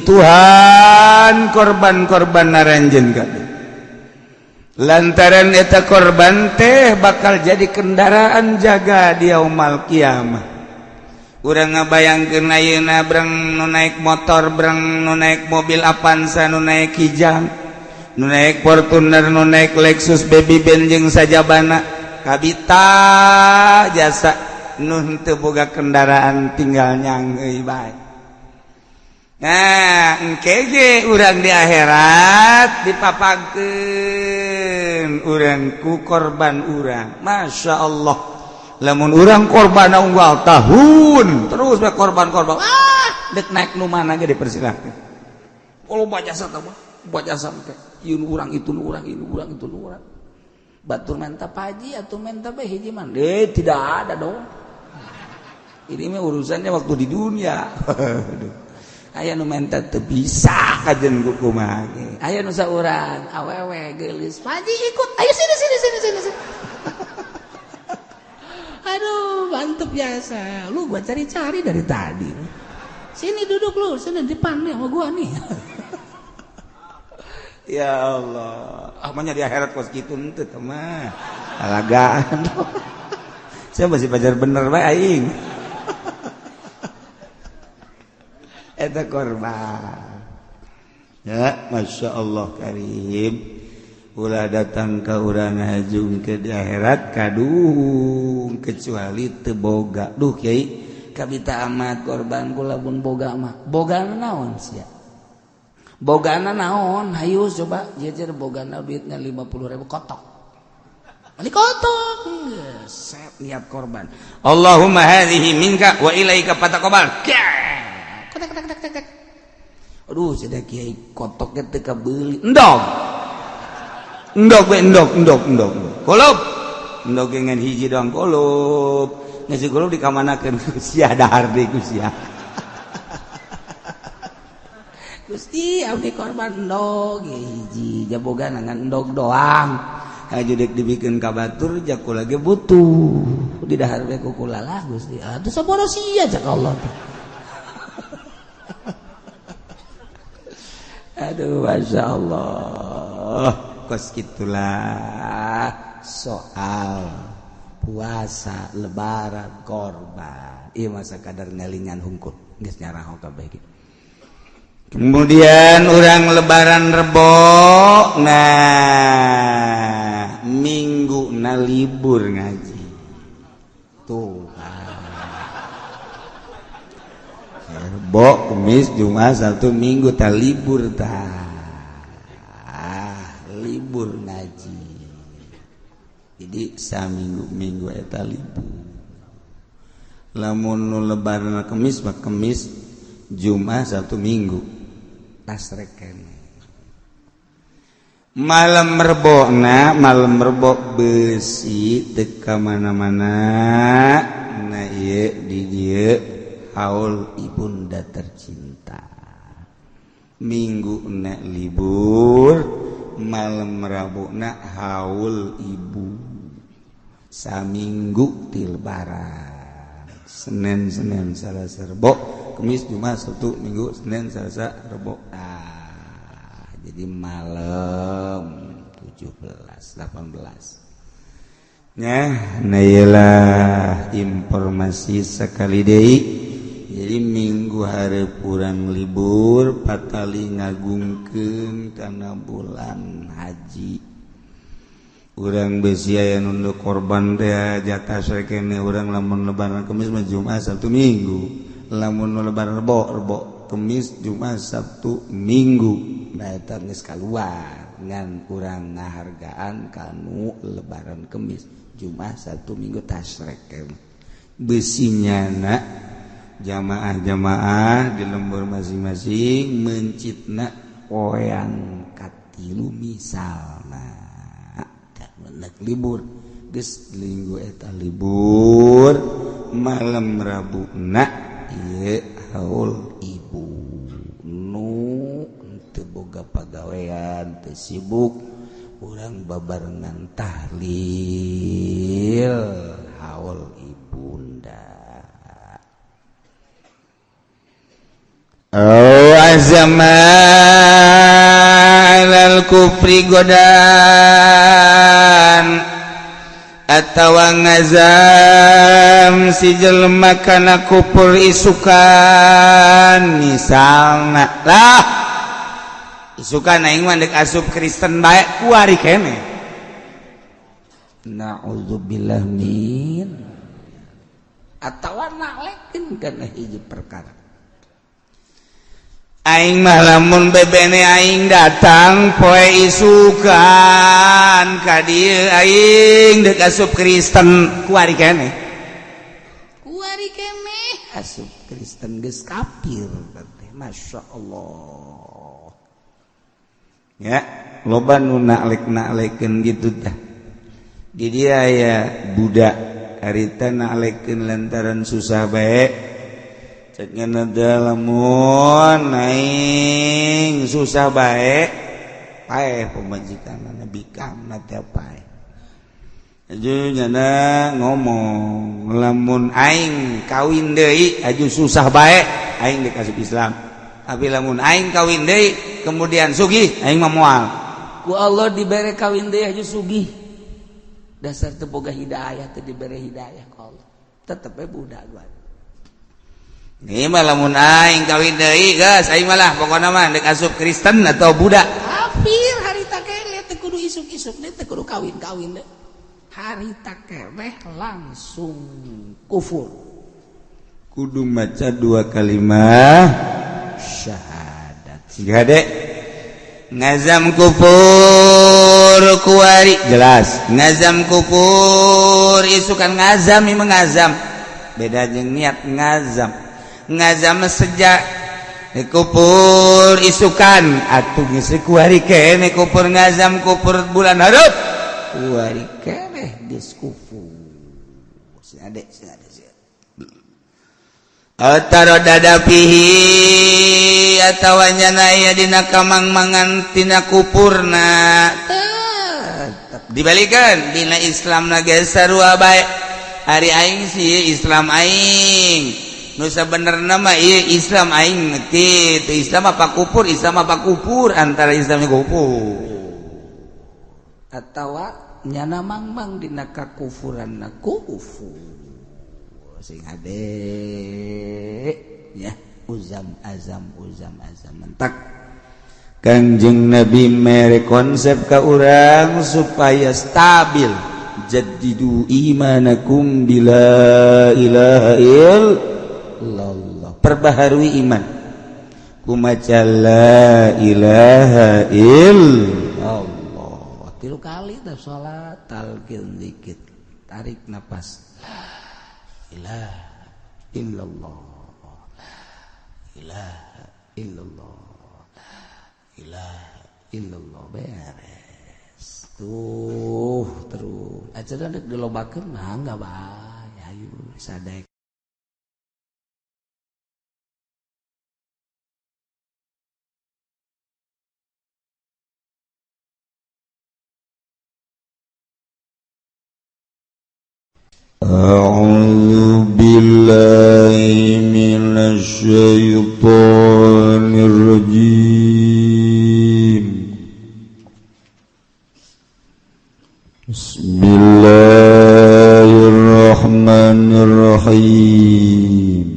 Tuhan korban-korban naranjeun kabeh lantaran eta korban teh bakal jadi kendaraan jaga di yaumal kiamah. Urang ngabayangkeun ayeuna breng nu naik motor, breng nu naik mobil Avanza, nu naik Kijang, nu naik Fortuner, nu naik Lexus, Baby Benz jeung sajabana, kabita jasa nu henteu boga kendaraan tinggal nyangeuy bae. Nah, engke ge urang di akhirat dipapagkeun urang ku korban urang. Masya Allah, lamun urang korban unggal tahun terus we korban-korban, ah dek naik nu mana ge dipersilahkan. Kalau jasa tah mah jasa teh ieu nu urang, itu nu urang, ieu nu urang, itu nu urang. Batur menta paji atau menta bae hiji mah deh, tidak ada dong. Ini mah urusannya waktu di dunia. Aduh. Aya nu menta teu bisa kajen ku kumaha ge. Aya nu saurang awewe geulis, "Paji ikut, ayo sini sini sini sini sini." Aduh, mantep biasa. Lu gua cari-cari dari tadi. Sini duduk lu, sini depan nih sama gua nih. Ya Allah, ah mah di akhirat kos kitu henteu teh mah. Alagaan. Saya masih pacar bener bae aing. Eta korban. Ya, Masya Allah karim. Ulah datang ke urang hajung ke di akhirat kadung kecuali teu boga. Duh kiai, kabita amat korban kula pun boga mah. Bogana naon sia? Bogana naon? Hayu coba jejer bogana duitnya 50.000 kotok. Beli kotok. Set niat korban. Allahumma hadhihi minka wa ilaika fataqabbal. Kotak kotak kotak kotak. Aduh, sudah kiai kotoknya teu kabeuli. Endog. Endog we, endog endog endog. Kulup. Endog ngan hiji doang kulup. Ngasi kulup dikamanakeun ku sia, dahar deui ku sia. Gusti abdi korban endog hiji, jaboga ngan endog doang. Haju dek dibikin ka batur jaku lagi butuh. Di dahar we ku kula lah Gusti. Atuh sabodo sia cak Allah teh. Aduh, Masya Allah. Kos gitulah soal puasa, lebaran, korban. Iya masa kadar ngalingan hungkul geus nyaraho kabeh gitu. Kemudian orang lebaran Rebo, nah minggu na libur ngaji. Tuh. Rebo, Kamis, Jumat, Sabtu, Minggu tak libur tah. Libur ngaji. Jadi saminggu-minggu eta libur. Lamun nu lebaran Kamis mah Kamis, Jumat, Sabtu, Minggu. Tasrek keneh. Malam Rebo na, malam Rebo besi teu ka mana-mana. Nah ieu di dieu haul ibunda tercinta. Minggu na libur, malam Rabu na haul ibu. Saminggu ti lebaran. Senin, Senin, Selasa, Rebo, Kamis, Jumat, Sabtu, Minggu, Senin, Selasa, Rebo. Ah, jadi malam 17, 18. Nah, nah iyalah informasi sekali deui. Jadi minggu hari kurang libur patali ngagungkeun kana bulan haji. Urang besi aya nu korban teh jatah sakene urang lamun lebaran Kamis mah Jumat, Sabtu, Minggu. Lamun nu lebaran Rebo, Rebo, Kamis, Jumat, Sabtu, Minggu. Nah eta geus kaluar ngan urang ngahargaan kanu lebaran Kamis, Jumat, Sabtu, Minggu tasrek. Besinya na jamaah-jamaah di lembur masing-masing mencitna poean katilu misalna libur geus minggu eta libur malam Rabu na ieu haul ibu nu teu boga pagawean teu sibuk urang babarengan tahlil. azama alal kufri godan atawa ngazam si jelema kana kufur isukan misalna lah isukan aing mah deuk asup Kristen bae kuari keneh. Na'udzubillah min atawa nalekeun kana hiji perkara. Aing mah lamun bebene aing datang poe isukan ka dieu aing deuk asup Kristen kuari keneh. Kuari keneh asup Kristen geus kafir teh. Masya Allah. Ya, loba nu nalek-nalekeun kitu tah. Di dia aya budak harita nalekeun lantaran susah bae. Cek lamun aing susah bae paeh pamajikanna bikamna teh paeh. Aju nyana ngomong lamun aing kawin deui aju susah bae aing dikasih Islam. Tapi lamun aing kawin deui kemudian sugih aing mah moal. Ku Allah dibere kawin deui aju sugih. Dasar teu boga hidayah teu dibere hidayah ku Allah. Tetep we budak gua. Ini mah lamun aing kawin deui geus aing malah pokona mah deuk asup Kristen atau Buddha. Kafir harita keneh teu kudu isuk-isuk teu kudu kawin-kawin deui. Harita keneh langsung kufur. Kudu maca dua kalimat syahadat. Siga dek ngazam kufur kuari jelas. Ngazam kufur isukan ngazam ieu ngazam. Beda jeung niat ngazam. Ngazam sejak kupur isukan atuh geus kuari keneh kupur ngazam kupur bulan hareup kuari keneh geus kufur. Si adek si adek si ataro dada fihi atawa nyana aya dina kamang-mangan tina kupurna tetep dibalikeun dina Islamna ge sarua bae. Ari aing sih Islam aing nu sabenerna mah ieu Islam aing kitu Islam apa kufur Islam apa kufur antara Islam kufur atawa nyana mangmang dina kakufuranna kufur sing hade ya uzam azam uzam azam mentak. Kanjeng Nabi mere konsep ka urang supaya stabil. Jaddidu imanakum bila ilaha illallah. Perbaharui iman kumaca la ilaha illallah 3 kali teh salat talqin dikit tarik napas la ilaha illallah la ilaha illallah la ilaha illallah beres tuh terus acara dek dilobakeun mah enggak bae ayo sadek. أعوذ بالله من الشيطان الرجيم. بسم الله الرحمن الرحيم.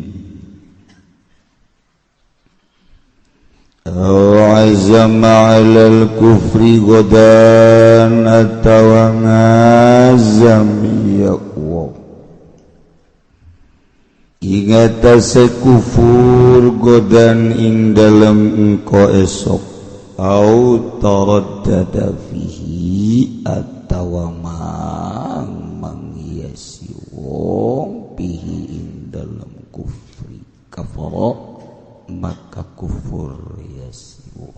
أو عزم على الكفر غدا أتوى ya Allah. Ingat sekufur godan ing dalem engko esok au taraddada fihi atawa mang manghiasi wong pihi ing dalem kufri kafara maka kufur yasi wong.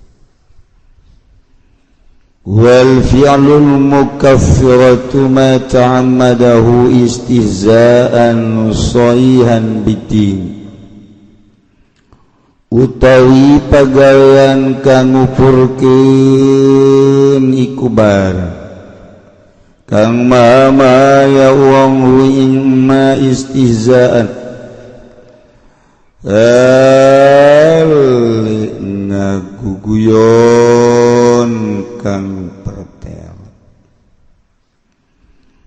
Wal fi'lul mukaffiratu ma ta'ammadahu istihza'an sahihan bidin utawi pagawean kang ngufurkeun iku barang kang maha ya wong ing ma istihza'an guyon kang pertel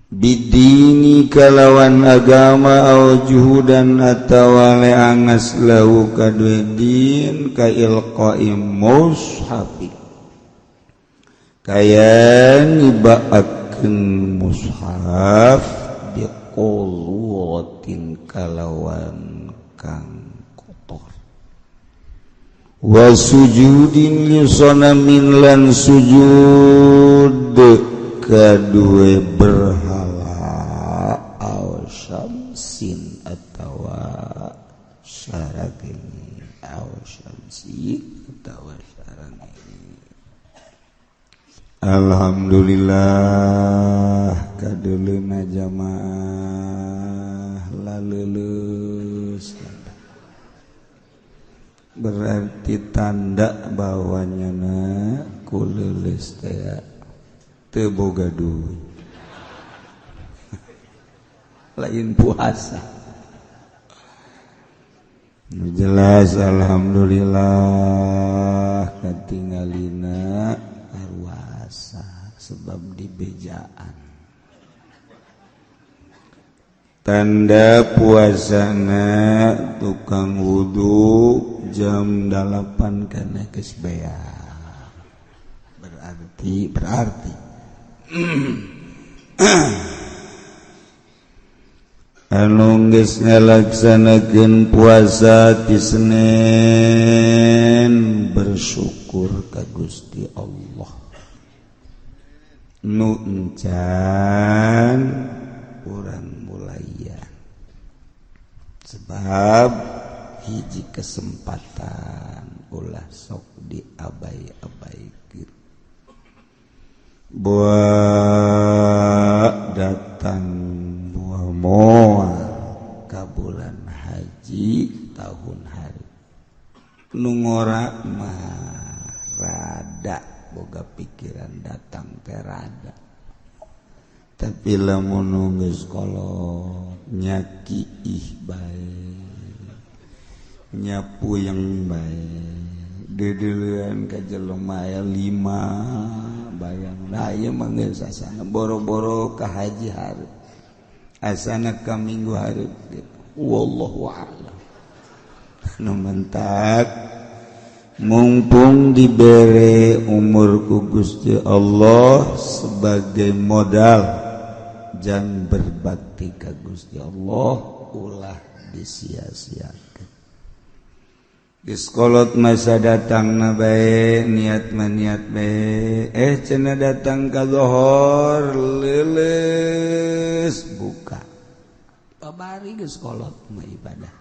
bidini kalawan agama au juhudan atawa leangas lahu kadue din ka ilqai mushafi kaya nibaakeun mushaf biqulutin kalawan kang kotor wa sujudin li sanamin lan sujud kadue berhala aw syamsin atawa syaragini aw syamsi atawa syaragini. Alhamdulillah kadeuleuna jamaah laleuleus, berarti tanda bahwa nyana kuleuleus teh teu boga duit lain puasa. Jelas alhamdulillah katingalina arwasa sebab dibejaan tanda puasana tukang wudu jam 8 kana geus beak, berarti anu geus ngalaksanakeun puasa ti Senin bersyukur ka Gusti Allah nu encan urang mulayan sebab hiji kesempatan ulah sok diabai-abaikeun buah datang buah moal ka bulan haji tahun hari nu ngora mah rada boga pikiran datang teh rada, tapi lamun geus kolot nyakiih bae nyapu yang bae deudeuleun ka jelema aya 5 bayang. Nah ieu mah geus asana boro-boro ka haji hareup asana ka minggu hareup gitu. Wallahu a'lam. Nu mentak mumpung dibere umur ku Gusti Allah sebagai modal jangan berbakti ka Gusti Allah ulah disia-siakeun. Diskolot masa datang na bae niat mah niat bae cenah datang ka lohor leuleus buka babari geus kolot mah ibadah.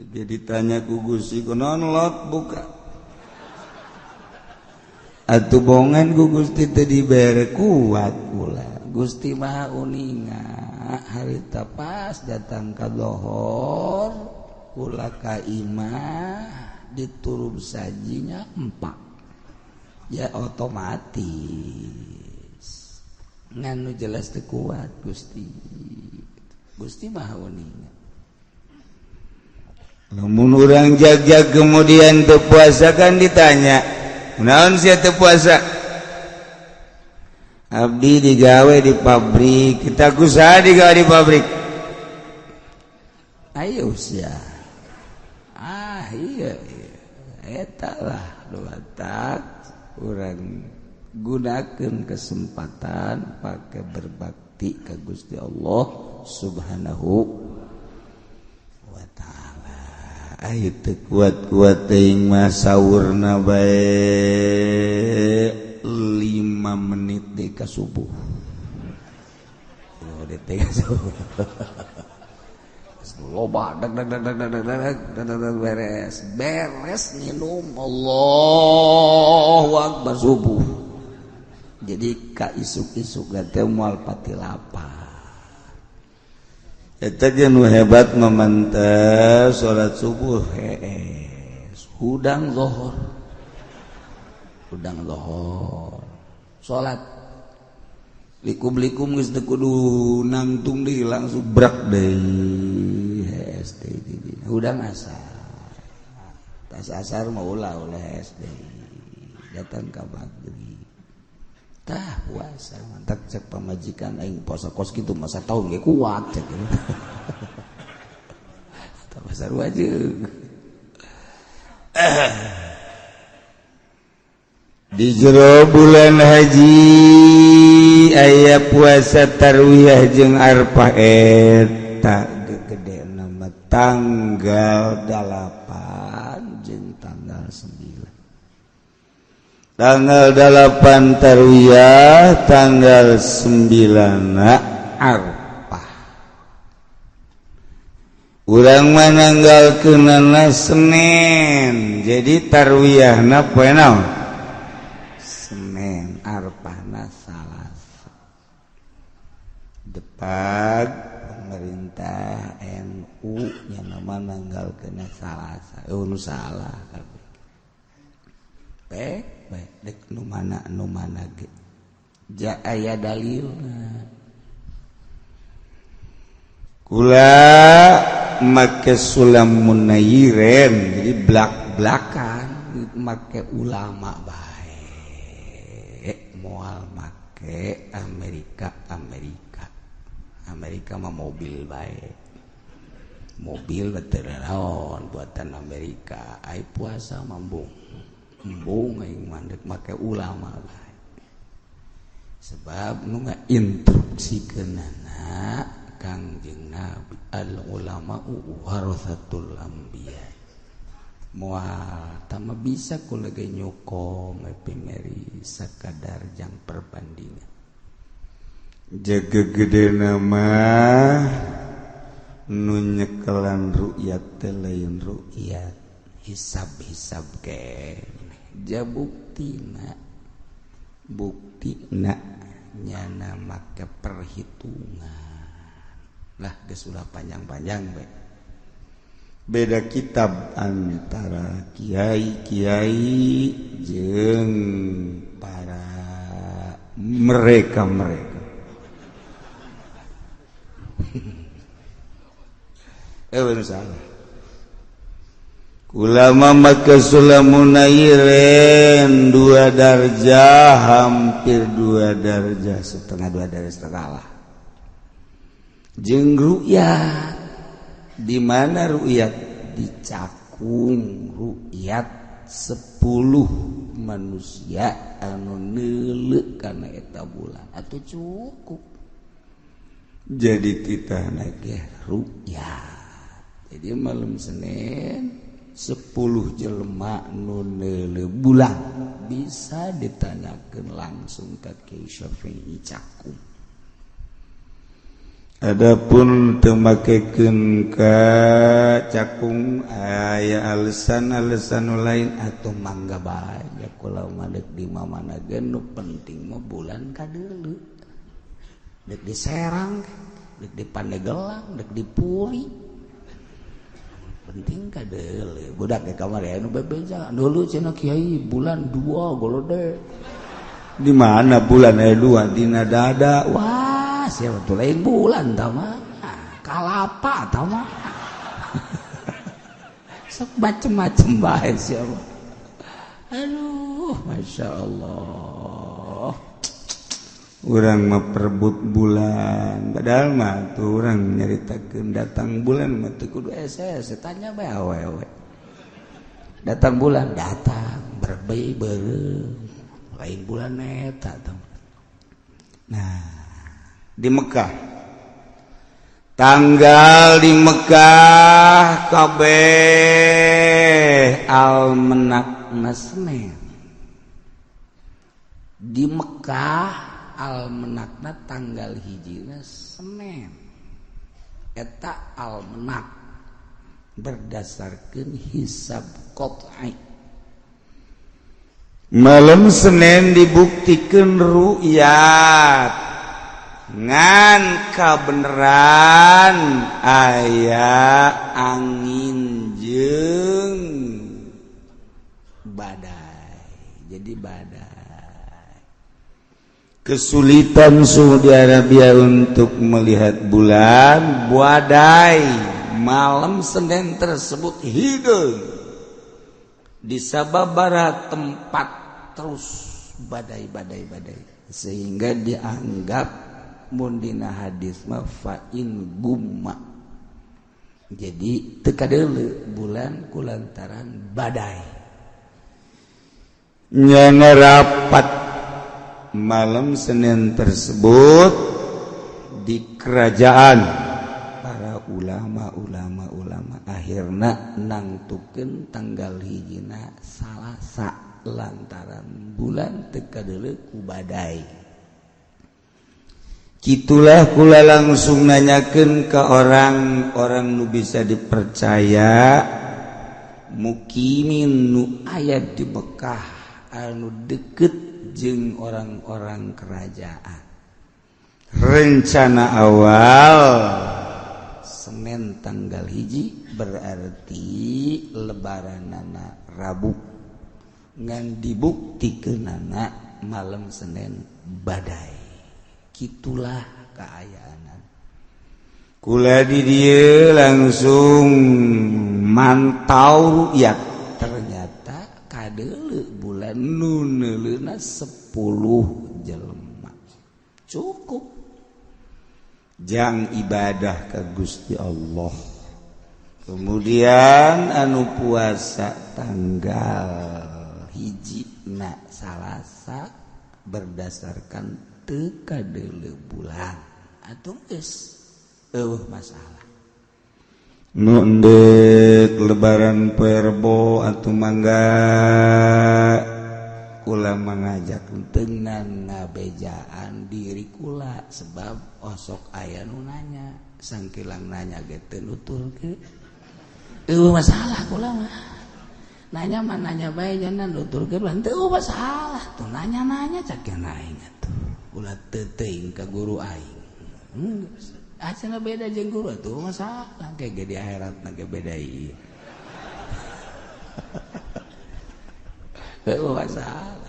Jadi ditanya ku Gusti kunaon lot buka atuh bongan ku Gusti teh dibere kuat kula Gusti Maha uninga harita pas datang ka lohor kula ka imah diturub sajinya empak ya otomatis nganu jelas teu kuat Gusti. Gusti Maha uninga. Lamun urang jagjag kemudian teu puasa kan ditanya naon sia teu puasa? Abdi digawe di pabrik, kita kusaha digawe di pabrik. Ayo sia. Ah iya, iya. Eta lah tak urang gunakeun kesempatan pakai berbakti ka Gusti Allah Subhanahu wa ta'ala. Ayo teu kuat-kuat teuing mah saurna bae 5 menit deui ka subuh. Oh, deui ka subuh. Loba dag dag dag dag dag dag dag dag beres beres minum Allahu akbar subuh. Jadi ka isuk-isuk teh moal pati lapar. Eta ge nu hebat mah mantep salat subuh hees hudang zuhur. Hudang zuhur salat likum-likum geus teu kudu nangtung deui langsung brak deui. Hudang asar. Asa asar mah ulah oleh SD datang ka maghrib. Tah, puasa mantap. Cek pamajikan aing, puasa kos kitu masa tahun ge kuat, cek gitu. Tah, sarua jeung di jero bulan haji aya puasa tarwiyah jeung arfah. Eta gede nama tanggal 8 jeung tanggal 9. Tanggal 8 tarwiyah, tanggal 9 arfah. Urang mananggalkeunana Senin, jadi tarwiyahna poe naon? Senin, arfahna Salasa. Depan pemerintah NU nya nama nanggalkeunna Salasa. Oh, nu salah kabeh. Baik baik, dek nu mana, nu mana ge ja aya dalilna. Kula make sulam munayiren, jadi blak-blakan make ulama baik, moal make Amerika. Amerika, Amerika mah mobil baik, mobil betul naon buatan Amerika. Ai puasa mambung embung, aing mandek make ulama baik, sebab nu ngainstruksikeunana Kangjeng Nabi, al ulama warathatul anbiya. Moal tama bisa kula ge nyokong epimeri sakadar jang perbandingan. Jaga gede nama nu nyekelan ru'yat teh lain ru'yat, hisab-hisab ke ja buktina, buktina nyana make perhitungan lah. Geus ulah panjang-panjang bae, beda kitab antara kiai-kiai jeung para mereka-mereka. Eh, bener salah. Ulama maka sulamunayiren dua darjah, hampir dua darjah setengah, dua darjah setengah lah. Jeung ru'yat, di mana ru'yat dicakung ru'yat 10 manusia anu neuleuh kana eta bulan atuh cukup jadi kita nagih ru'yat. Jadi malam Senin 10 jelema nu neuleuh bulan bisa ditanyakan langsung ke Kiai Syafi'i Cakung. Adapun teu makekeun ka Cakung, aya alasan-alasan lain atau mangga bae ya. Kula mah deuk di mana ge, nu penting mah bulan kadeuleu, deuk di Serang, deuk di Pandeglang, deuk di Puri, penting kadeuleu. Budak ke kamar ya nu bebeja dulu cenah, "Kiai, bulan dua golode." Di mana bulan aya dua? Dina dada. Wah, siapa tuh, lain bulan tama, kalapa tama, sok macem-macem bae siapa. Aduh, masya Allah, orang mah perebut bulan, padahal mah tuh orang nyaritakeun datang bulan mah teu kudu SS, tanya bae awewe. Datang bulan, datang berbei beureum, lain bulan eta. Nah, di Mekah, tanggal di Mekah kabeh almenak Senin. Di Mekah almenakna tanggal hijina Senin. Eta almenak berdasarkan hisab qat'i. Malam Senin dibuktikan ru'yat ngan kabeneran aya angin jeung badai, jadi badai, kesulitan Saudi Arabia untuk melihat bulan, badai. Malam Senin tersebut hideung. Di sababaraha tempat terus badai-badai-badai sehingga dianggap mun dina hadis mah fa in gumma. Jadi teu kadeuleu bulan kulantaran badai. Nyana rapat malam Senin tersebut di kerajaan para ulama-ulama-ulama akhirna nangtukeun tanggal hijina Salasa lantaran bulan teu kadeuleu ku badai. Kitulah kula langsung nanyakeun ke orang-orang nu bisa dipercaya mukimin nu aya di Mekah anu deket jeung orang-orang kerajaan. Rencana awal Senin tanggal 1 berarti lebaranana Rabu, ngan dibuktikeunana malam Senin badai. Kitulah kaayaan. Kula di dieu langsung mantau rukyat, ternyata kadeuleu bulan nu neuleuna 10 jelema. Cukup jang ibadah ka Gusti Allah. Kemudian anu puasa tanggal 1 na Salasa berdasarkan teu kadeuleu bulan atuh geus eueuh masalah. Nu endek lebaran poe Rebo atuh mangga kula mangajak dengan ngabejaan diri kula sebab osok aya nu nanya sangkilang nanya ge teu nuturkeun. Eueuh masalah kula mah. Nanya mah nanya bae nya nuturkeun mah teu masalah tuh nanya-nanya cak aing atuh. Ulah teu teuing ka guru aing. Acana beda jeung guru atuh masalah kayak ge di akhirat na ge beda ieu. Eueuh masalah.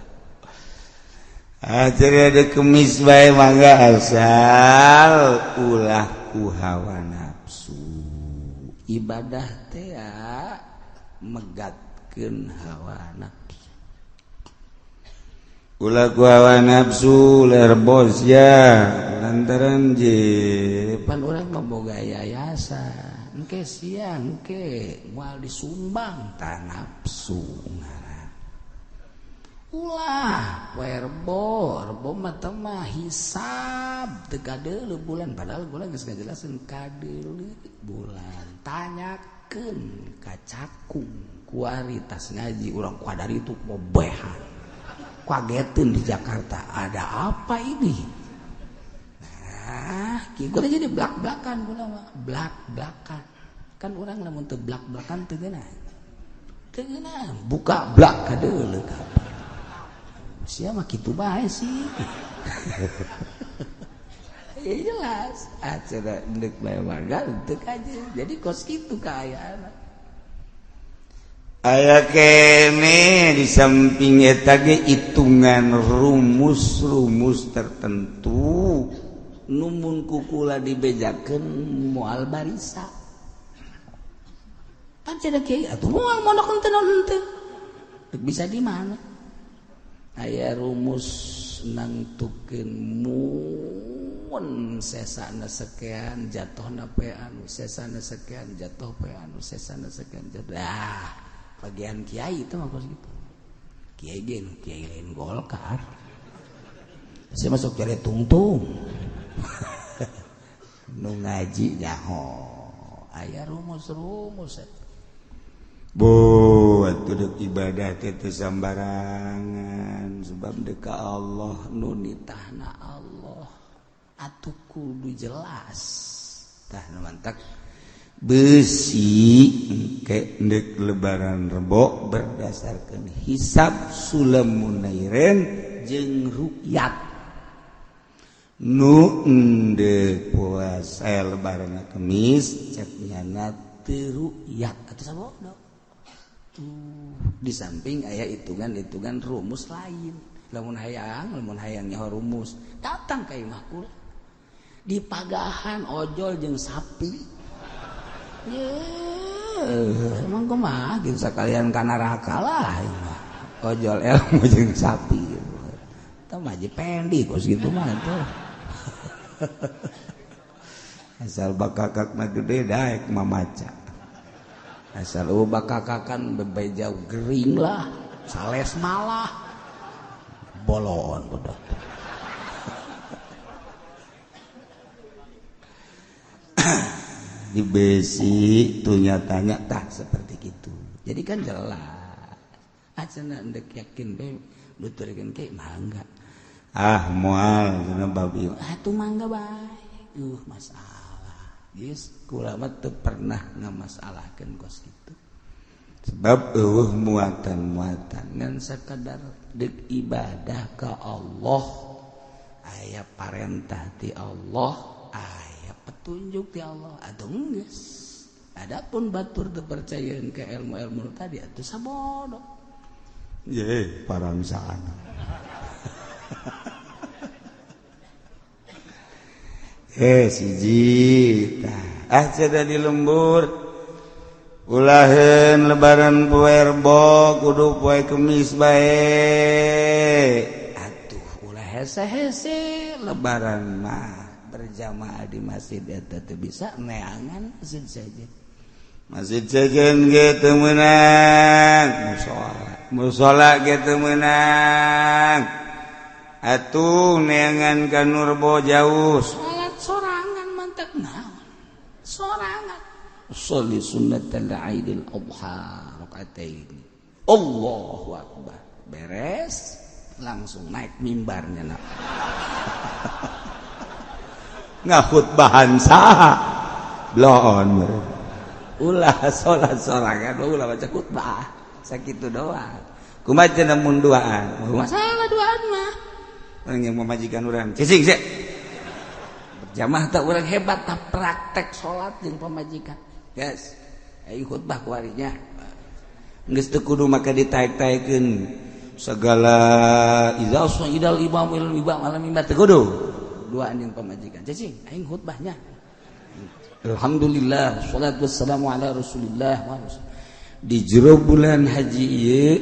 Akhirnya ada kemis bae mangga asal ulah ku hawa nafsu. Ibadah teh megatkeun hawa nafsu. Ulah ku hawa nafsu lerbos ya lantaran je pan urang mah boga yayasan. Engke siang engke moal disumbang ta nafsu ngaran. Ulah poe Rebo, Rebo mah teu mah hisab teu kadeuleu bulan padahal bulan geus ngajelaseun kadeuleu bulan. Tanyakeun ka cakung kualitas ngaji urang kuadari itu bobehan. Kageteun di Jakarta, ada apa ini? Nah, kieu jadi blak-blakan kula mah, blak-blakan. Kan urang lamun teu blak-blakan teu geunah. Teu geunah, buka blak kadeuleu kapan. Sia mah kitu bae sih. Ya jelas, acara endek bae warga teu kaje. Jadi kos kitu kaayaan. Aya kene di samping eta ge hitungan rumus-rumus tertentu numun kukula dibejakeun moal barisa. Pan cenah kiai atuh moal mondok henteu naon henteu. Bisa di mana? Aya rumus nangtukeun mun sesana sekian jatuhna poe anu, sesana sekian jatuh poe anu, sesana sekian jatuh. Ah, bagian kiai itu mah kos gitu. Kiai ge nu kiai lain Golkar. Saya masuk jare tungtung. Nu ngaji nyaho. Aya rumus-rumus eta. Bu, atuh deuk ibadah teh teu sambarangan sebab deuk ka Allah nu nitahna Allah. Atuh kudu jelas. Tah nu mantak besi engke deuk lebaran Rebo berdasarkan hisab Sulamunairen jeung rukyat. Nu endek puasa lebaran Kemis cek nyana teu rukyat atuh sabodo. Tuh, di samping aya hitungan-hitungan rumus lain. Lamun hayang nyaho rumus, datang ka imah kula. Dipagahan ojol jeung sapi. Ye, Emang kumaha gitu sekalian ka neraka lah ojol ilmu jeung sapi. Tah mah pendi kos gitu mah tuh. Asal bakakak mah gede daek mamaca. Asal eueuh bakakakan bebeja gering lah, sales malah. Bolon bodoh. Di besi tuh nyatanya tah seperti gitu. Jadi kan jelas. Acana ndek yakin be nuturkeun ke mangga. Ah moal cenah babi. Ah tuh mangga bae. Masalah. Geus kula mah teu pernah ngamasalahkeun kos kitu. Sebab eueuh muatan-muatan ngan sakadar deuk ibadah ka Allah. Aya parentah ti Allah, aya petunjuk ti Allah atuh geus. Adapun batur teu percayaeun ka ilmu-ilmu tadi atuh sabodo. Ye, parangsaan. Siji tah. Ah cenah di lembur. Ulaheun lebaran poe Rebo kudu poe Kemis bae. Atuh ulah hese-hese lebaran mah berjamaah di masjid eta teu bisa neangan masjid saja. Masjid sejen ge teu meunang, musala. Musala ge teu meunang. Atuh neangan ka nu Rebo jauh. Salat sorangan mantek naon? Sorangan. Sholli sunnatal Aidil Adha rakaatain. Allahu akbar. Beres langsung naik mimbarnya nak. Ngakhutbahan saha? Bloon. Ulah salat sorangan, ulah baca khutbah. Sakitu doang. Kumaha cenah mun duaan? Masalah duaan mah. Urang yang memajikan urang. Cicing sih. Berjamaah tak urang hebat tak praktek salat jeung pamajikan. Guys, aing khutbah kuarinya. Geus teu kudu maka ditaek-taekeun segala idza suidal imam il imam alam mimbar teu kudu. Duaan jeung pamajikan. Cicing, aing khutbahnya. Alhamdulillah, salatu wassalamu ala Rasulillah. Di jero bulan haji ieu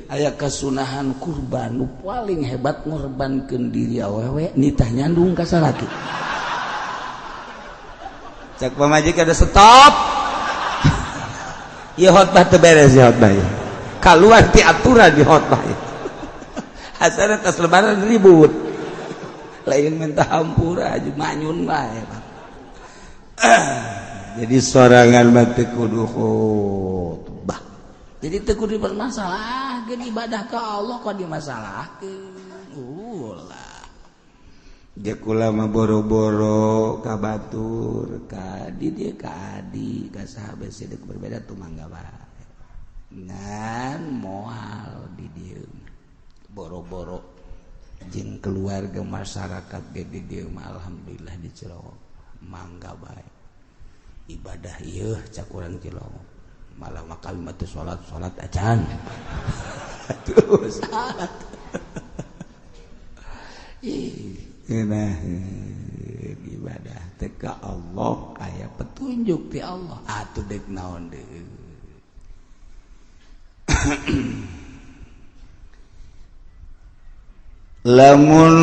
aya kasunahan kurban nu paling hebat ngorbankeun diri awewe nitah nyandung ka salaki. Cak pamajikan ada stop. Ieu khotbah teu beres ieu khotbah. Kaluar ti aturan di khotbah. Asana tas lebaran ribut. Lain minta hampura aja manyun bae. Jadi sorangan mah teu kudu khotbah. Jadi teu kudu dipermasalahkeun ibadah ka Allah kok dimasalahkeun. Ulah. Dia kula mah boro-boro ka batur, ka di dia ka adi, ka sahabat sidik berbeda tuh mangga bae. Ngan moal di dieu boro-boro jeung keluarga masyarakat ge di dieu mah alhamdulillah di Cilongok mangga bae. Ibadah ieu cak urang Cilongok. Malah mah kami mah teu salat-salat acan. Tuh salat. Nah, ibadah teh ka Allah aya petunjuk ti Allah atuh dek naon deui. Lamun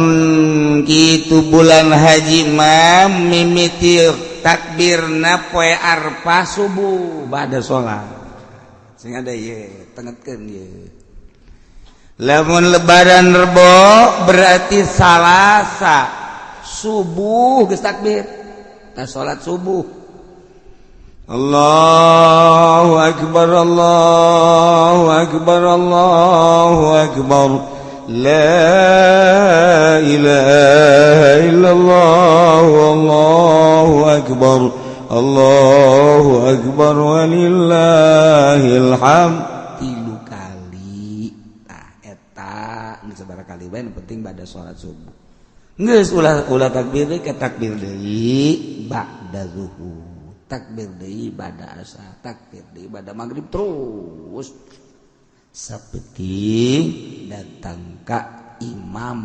kitu bulan haji mah mimiti takbirna poe Arfah subuh ba'da salat. Sing ada ieu tengetkeun ieu. Lamun lebaran Rebo berarti Salasa subuh geus takbir. Tah salat subuh. Allahu akbar Allahu akbar Allahu akbar. La ilaha illallah wallahu akbar. Allahu akbar walillahil hamd. Kali bae penting pada salat subuh. Geus ulah ulah takbir deui ka takbir deui ba'da zuhur, takbir deui ba'da asar, takbir deui ba'da maghrib terus. Sapeting datang ka imam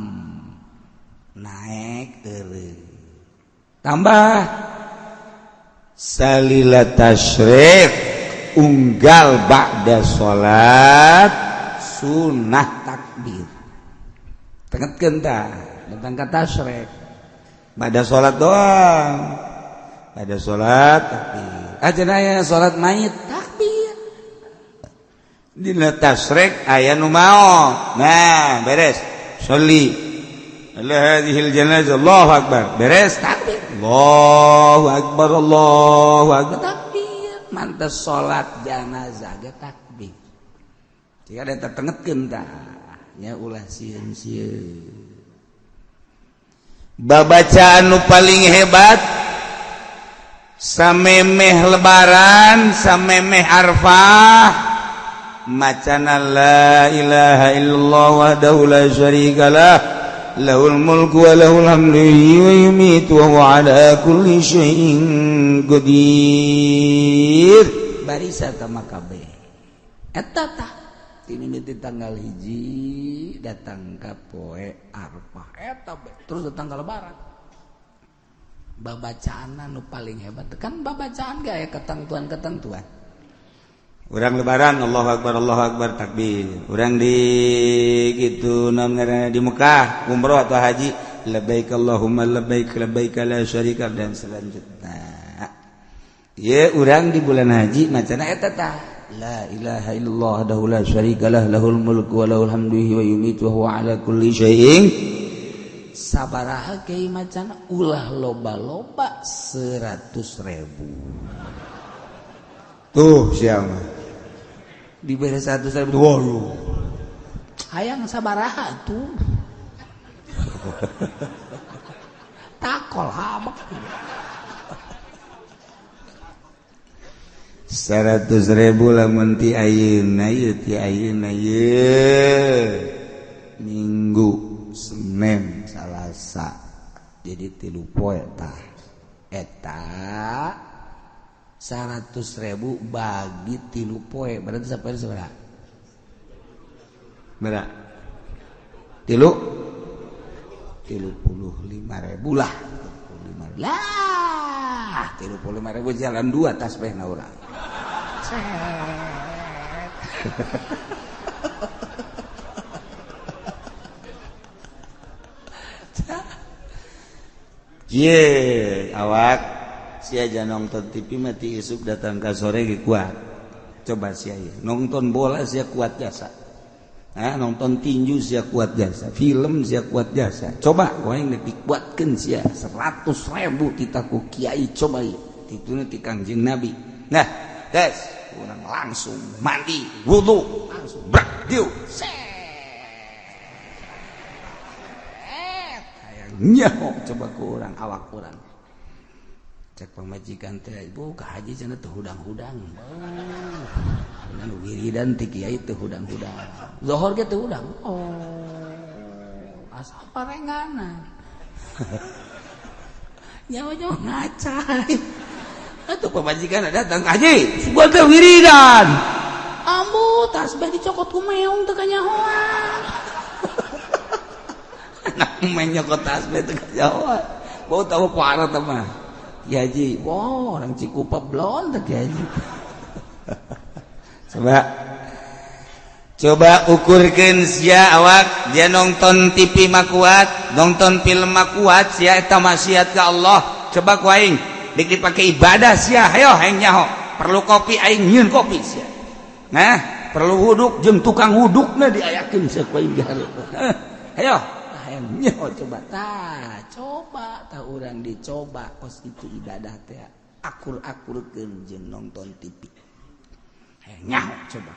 naik eureun. Tambah salila tasyrik unggal ba'da salat sunah takbir. Tengetkeun tah tentang kata tasyrek. Ba'da salat doang. Ba'da salat takbir. Ah cenah aya salat mayit takbir. Dina tasyrek aya nu maot. Nah, beres. Sholli ala hadhil janazah Allahu akbar. Beres takbir. Allahu akbar Allahu akbar takbir. Mantes salat janazah ge takbir. Jika ada tertengetkeun tah nya ulah sieun-sieun. Babacaan nu paling hebat samemeh lebaran samemeh arfah macana la ilaha illallah wahdahu la syarikalah lahul mulku wa lahul hamdu yumiitu wa huwa ala kulli syai'in qadir. Barisa tama kabeh eta tah mimiti tanggal 1 datang ka poe Arfah eta terus datang ka lebaran. Babacaan nu paling hebat kan babacaan ge aya ketentuan-ketentuan. Urang lebaran Allahu akbar Allahu akbar takbir. Urang di kitu namanya di Mekah umroh atau haji labbaik Allahumma labbaik labbaik la syarika dan selanjutnya. Ye urang di bulan haji macana eta tah la ilaha illallah wahdahu la syarikalah lahul mulku wa lahul hamdu wa yumiitu wa huwa ala kulli syai'in. Sabaraha kiai macana ulah loba-loba 100.000. Tuh siapa diberi 100.000. Waduh hayang sabaraha tuh. Takol habak 100.000 lamun ti ayeuna ieu ti ayeuna ieu Minggu Senin Salasa jadi 3 poe tah eta 100.000 bagi 3 poe berarti sampai sabaraha? Berapa? 35.000 lah. 35 lah 35.000 jalan 2 tasbihna urang. Ye, awak sia aja nonton TV mati isuk datang ke sore ge kuat. Coba sia ieu nonton bola sia kuat jasa. Nah, nonton tinju sia kuat jasa, film sia kuat jasa. Coba koeng dikuatkeun sia 100.000 titaku kiai coba ieu. Tituna ti Kangjeng Nabi. Nah, guys, urang langsung mandi, wudu, langsung brak dieu. Set. Hayang nyaho coba ku urang awak urang. Cek pamajikan teh, ibu ka haji cenah teu hudang-hudang. Cenah wiridan ti kiai teu hudang-hudang. Zohor ge teu hudang. Oh. Asa parenganan. Nyawa-nyawa ngaca. Atuh pamajikan datang haji, sugan teh wiridan. Ambu tasbih dicokot ku meong teu kanyahoan. Anak main nyokot tasbih teu kanyahoan. Bau tahu parah teh mah. Ki Haji, wah orang Cikupa blon teh Ki Haji. Coba ukurkeun sia awak, dia nonton TV mah kuat, nonton film mah kuat, sia eta maksiat ka Allah. Coba ku aing dik dipake ibadah sia, hayo aing nyaho. Perlu kopi aing nyieun kopi sia. Nah, perlu wuduk jeung tukang wudukna diayakeun sia ku aing dihareup. Hayo, hayang nyaho coba tah, coba tah urang dicoba kos itu ibadah teh akur-akurkeun jeung nonton TV. Hayang nyaho coba.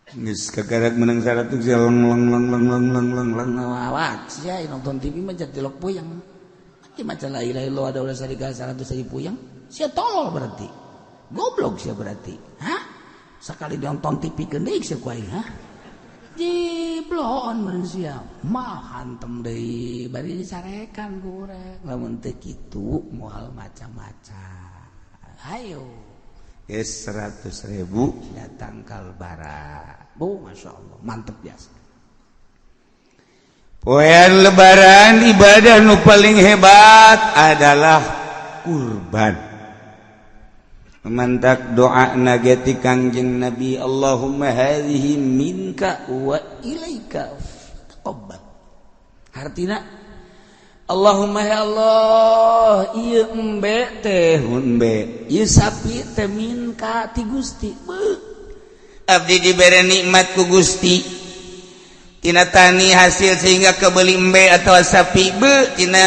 Geus kagarak menang 100 lang lang lang lang lang lang lang lang awak sia nonton TV mah jadi tilok puyeng. Mati maca la ilaha illallah ada ulah sarika 100 jadi puyeng. Sia tolol berarti. Goblok sia berarti. Hah? Sekali nonton TV geuning sia ku aing, hah? Jibloon meureun sia. Mah hantem deui bari dicarekan ku urang. Lamun teu kitu moal macam-macam. Hayo. Geus 100.000 datang kalbara. Bu, Masya Allah, mantep biasa. Poean lebaran ibadah nu paling hebat adalah kurban. Mantak doa nageti Kangjeng Nabi, Allahumma hadhihi minka wa ilaika taqabbal. Hartina Allahumma ya Allah, ieu embe teh embe, ieu sapi teh minka ti Gusti. Abdi dibere nikmat ku Gusti tina tani hasil sehingga kebeli embe atau sapi, be tina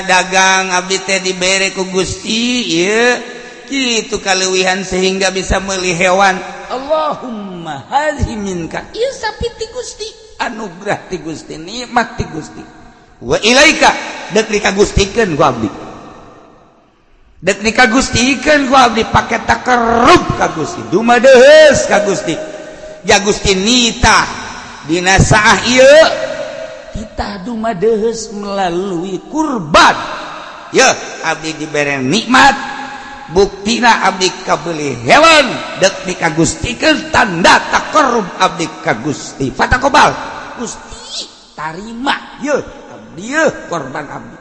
dagang abdi teh dibere ku Gusti ieu gitu kalewihan sehingga bisa meuli hewan. Allahumma hadhi minka, ieu sapi ti Gusti, anugerah ti Gusti, nikmat ti Gusti, wa ilaika dek dikagustikeun ku abdi, dek dikagustikeun ku abdi pake takarrub ka Gusti, dumadeheus ka Gusti, ja Gusti nitah dina saah ieu titah dumadeheus melalui kurban. Ya abdi dibere nikmat, buktina abdi kabeli hewan dek dikagustikeun, tanda takarrub abdi ka Gusti. Fataqabbal, Gusti tarima ye abdi, ye korban abdi.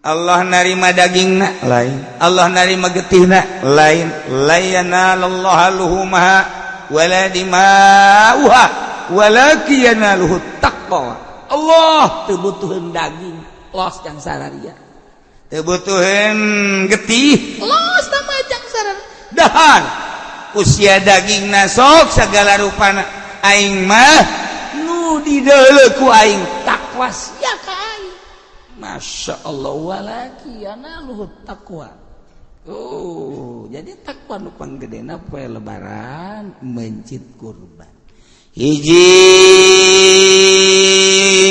Allah narima dagingna lain, Allah narima getihna lain. La yanalallaha luhumaha wala dima'uha walakin yanaluhu taqwa. Allah teu butuheun daging los jang sararia, teu butuheun getih los tambah jang sararia, dahar usia daging nasok segala rupana. Aing mah nu dideuleu ku aing takwa sia ka aing. Masya Allah, walaki yanaluhu taqwa. Oh, jadi takwa nu panggedena poe lebaran mencit kurban. Hiji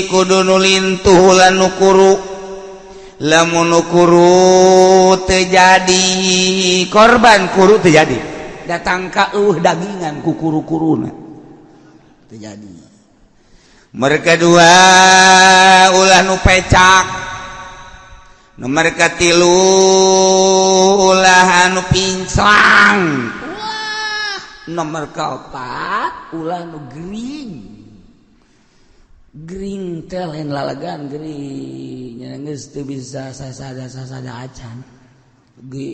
kudu nu lintuh lan nu kuru. Lamun nu kuru teu jadi korban, kuru teu jadi. Datang ka eueuh dagingan ku kuru-kuruna. Teu jadi. Mereka dua ulah nu pecak. Nomor katilu ulah anu pincang. Wah, nomor keempat ulah nu gering. Gering teh lain lalagan gering. Nya geus teu bisa sasada-sasada acan.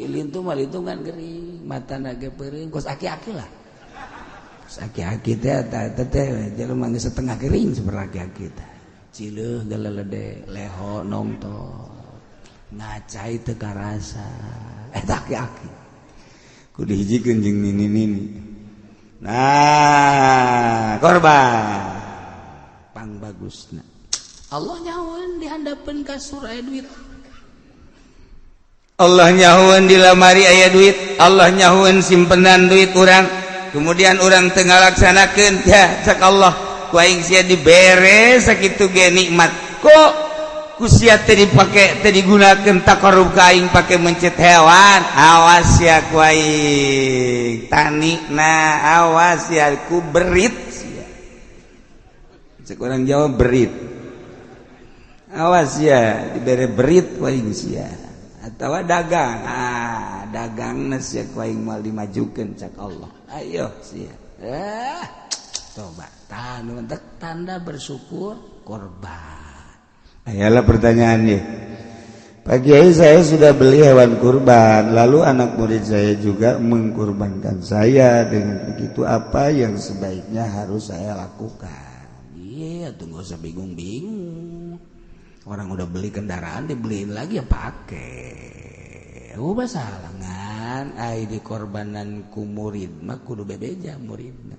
Lintu mah lintungan gering, matana ge peureum kos aki-aki lah. Kos aki-aki teh eta teh jelema geus setengah gering seperti aki-aki teh. Cileuh galelede leho nongto. Ngacai teu karasa eta aki-aki kudu hijikeun jeung nini-nini. Nah, korban pang bagusna Allah nyahoan di handapeun kasur aya duit, Allah nyahoan di lamari aya duit, Allah nyahoan simpenan duit urang, kemudian urang teu ngalaksanakeun. Ya cak Allah, ku aing sia dibere sakitu ge nikmat, kok kusia teh dipake teh digunakeun taqarrub ka aing pake mencit hewan. Awas ya ku aing tani, nah awas ya ku berit sia. Cek orang Jawa berit, awas ya dibere berit ku aing sia. Atawa dagang, ah dagang sia ku aing moal dimajukeun cak Allah. Ayo sia, coba tanda tanda bersyukur korban. Ayalah pertanyaannya. Pak Kiai, saya sudah beli hewan kurban, lalu anak murid saya juga mengkurbankan saya. Dengan begitu apa yang sebaiknya harus saya lakukan? Iya, tuh nggak usah bingung-bingung. Orang udah beli kendaraan dibeliin lagi ya pakai. Oh, masalah ngan ai di korbanan ku murid mah kudu bebeja muridna.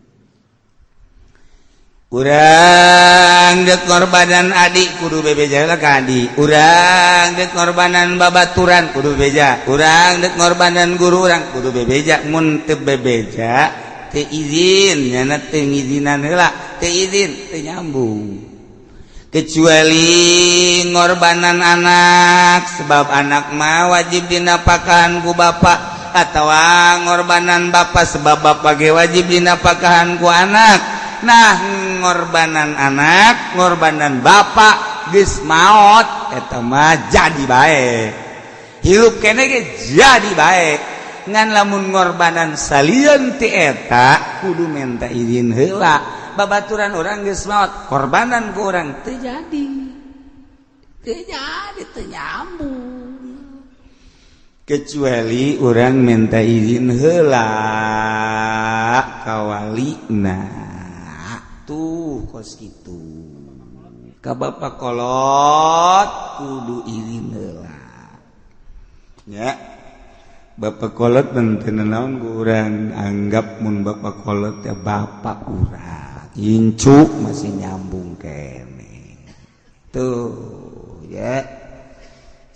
Urang dek ngorbanan adik kudu bebeja lah ka adik. Urang dek ngorbanan babaturan kudu bebeja. Urang dek ngorbanan guru urang kudu bebeja. Mun teu bebeja teu izin, nyana teu ngizinan heula, teu izin teu nyambung. Kecuali ngorbanan anak, sebab anak mah wajib dinapakahan ku bapak, atau ngorbanan bapak sebab bapak ge wajib dinapakahan ku anak. Nah, ngorbanan anak, ngorbanan bapak geus maot eta mah jadi bae. Hirup kene ge jadi bae. Ngan lamun ngorbanan salian ti eta kudu minta izin heula. Babaturan urang geus maot, korbanan ku urang teu jadi. Teu jadi, teu nyambung. Kecuali orang minta izin heula ka walina. Tuh kos kitu. Ka bapak kolot kudu izin heula. Ya. Bapak kolot teu naon ku urang anggap mun bapak kolot ya bapak urang. Incu masih nyambung kene. Tuh ya.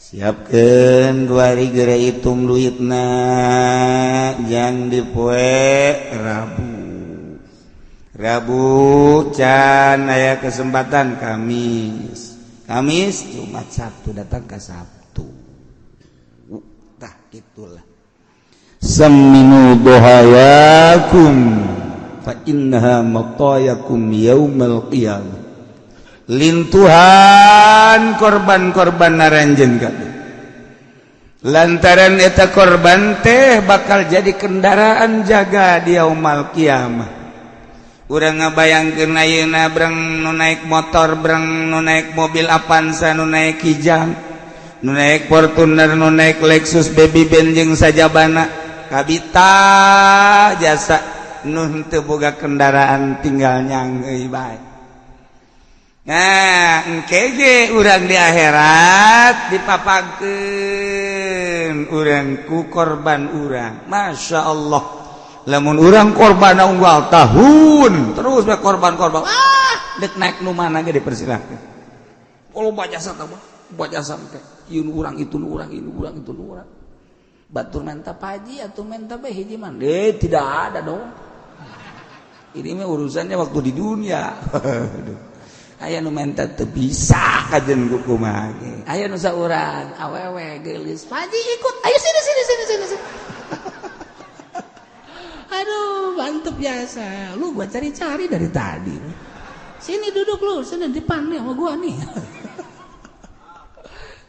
Siapkan 2 hari hitung duitna jang di poe Rabu. Rabu can aya kesempatan Kamis. Kamis Jumat Sabtu datang ke Sabtu. Tah itulah. Saminu duhayakum fa innaha matayakum yaumal qiyamah. Lintuhan korban-korban naranjeun kabeh lantaran eta korban teh bakal jadi kendaraan jaga di yaumal kiamah. Urang ngabayangkeun ayeuna breng nu naik motor, breng nu naik mobil Avanza, nu naik Kijang, nu naik Fortuner, nu naik Lexus, Baby Benz jeung sajabana kabita jasa nu henteu boga kendaraan tinggal nyanggeuy bae. Nah, engke urang di akhirat dipapagkeun urang ku korban urang. Masya Allah. Lamun urang korban unggal tahun terus bae korban-korban. Ah, dek naik nu mana ge dipersilahkeun. Kalau baca jasa mah, baca jasa teh ieu nu urang itu nu urang, ieu nu urang itu nu urang. Batur menta paji atuh menta bae hiji mah. Tidak ada dong. Ini mah urusannya waktu di dunia. Aduh. Aya nu menta teu bisa kajen ku kumaha ge. Aya nu saurang awewe geulis, "Paji ikut, ayo sini sini sini sini sini." Aduh, mantep biasa. Lu gua cari-cari dari tadi. Sini duduk lu, sini depan nih sama gua nih.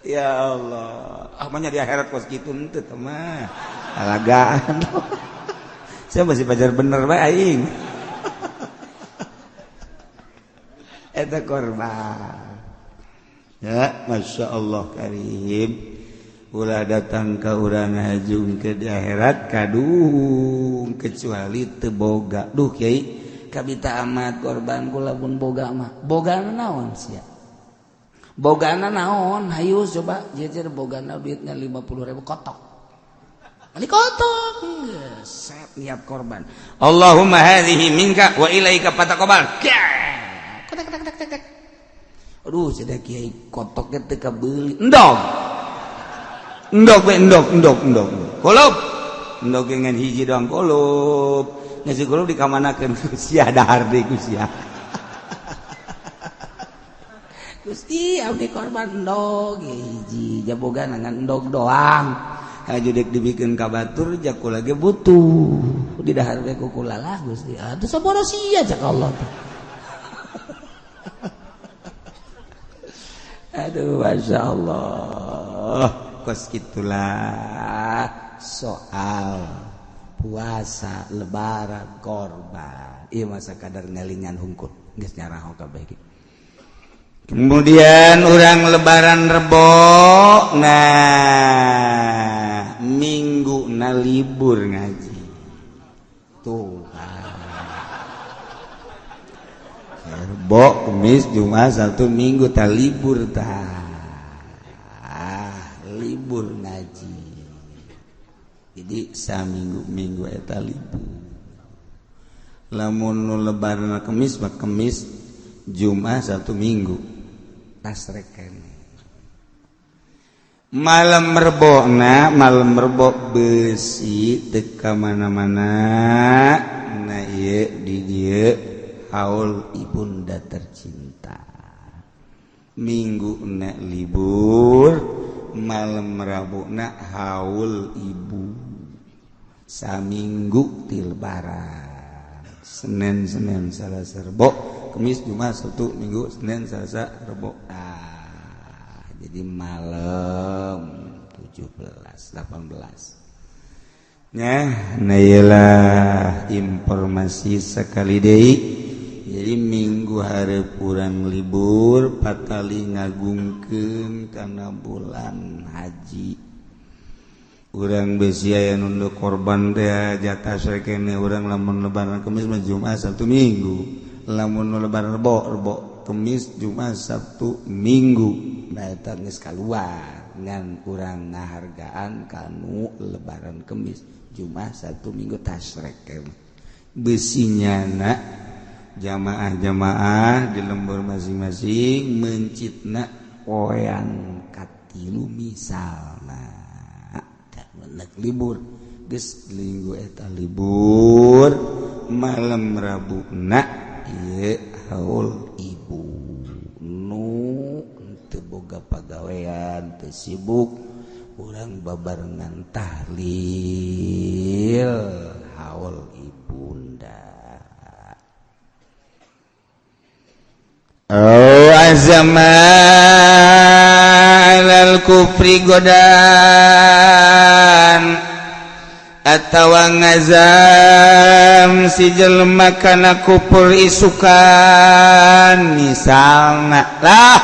Ya Allah, amanya di akhirat kos kitu henteu teh mah. Alagaan. Saya masih pacar bener bae aing. Eta korban. Ya, Masya Allah karim. Ulah datang ke urang ngajung ke di akhirat kadung kecuali teu boga. Duh kiai, kabita amat korban kula pun boga mah. Bogana naon sia? Bogana naon? Hayu coba jejer bogana duitnya 50.000 kotok. Ali kotok. Set niat korban. Allahumma hadhihi minka wa ilaika fataqabbal. Aduh, sudah kiai kotoknya teu kabeuli. Endog. Endog we endog endog endog. Kulup. Endog ngan hiji doang kulup. Nasi kulup dikamanakeun ku sia dahar deui ku sia. Gusti abdi korban endog hiji, jaboga ngan endog doang. Haju dek dibikeun ka batur jakula ge butuh. Di dahar we ku kula lah Gusti. Atuh saboro sia cak Allah teh. Aduh, Masya Allah. Kos itulah soal puasa, lebaran, korban. Iya masa kadar ngelingan hungkul. Geus nyaraho kabeh ge. Kemudian orang lebaran Rebo, nah minggu na libur ngaji. Tuh. Rebo, Kamis, Jumat, Sabtu, Minggu ta libur ta. Libur ngaji. Jadi saminggu-minggu eta libur. Lamun nu lebaran Kamis mah Kamis, Jumat, Sabtu, Minggu. Tas reken. Malam Rebona, malam Rebo besi teu ka mana-mana. Nah ieu di dieu haul ibunda tercinta. Minggu na libur, malam Rabu na haul ibu. Saminggu ti lebaran. Senin, Senin, Selasa, Rebo, Kamis, Jumat, Sabtu, Minggu, Senin, Selasa, Rebo. Ah, jadi malam 17, 18. Nah, nah iyalah informasi sekali deui. Jadi minggu hari kurang libur patali ngagungkeun kana bulan haji. Urang besi aya nunduk korban teh jatah kene urang lamun lebaran Kemis mah Jumat Sabtu Minggu, lamun lebaran Rebo Rebo Kemis Jumat Sabtu Minggu. Nah eta geus kaluar ngan urang ngahargaan kanu lebaran Kemis Jumat Sabtu Minggu tasrek besinya na jamaah-jamaah di lembur masing-masing mencitna poean katilu misalna libur geus minggu eta libur malam Rabu na ieu haul ibu nu teu boga pagawean teu sibuk urang babarengan tahlil haul ibunda. Oh azama alal kufri godan atawa ngazam si jelema kana kufur isukan misalna lah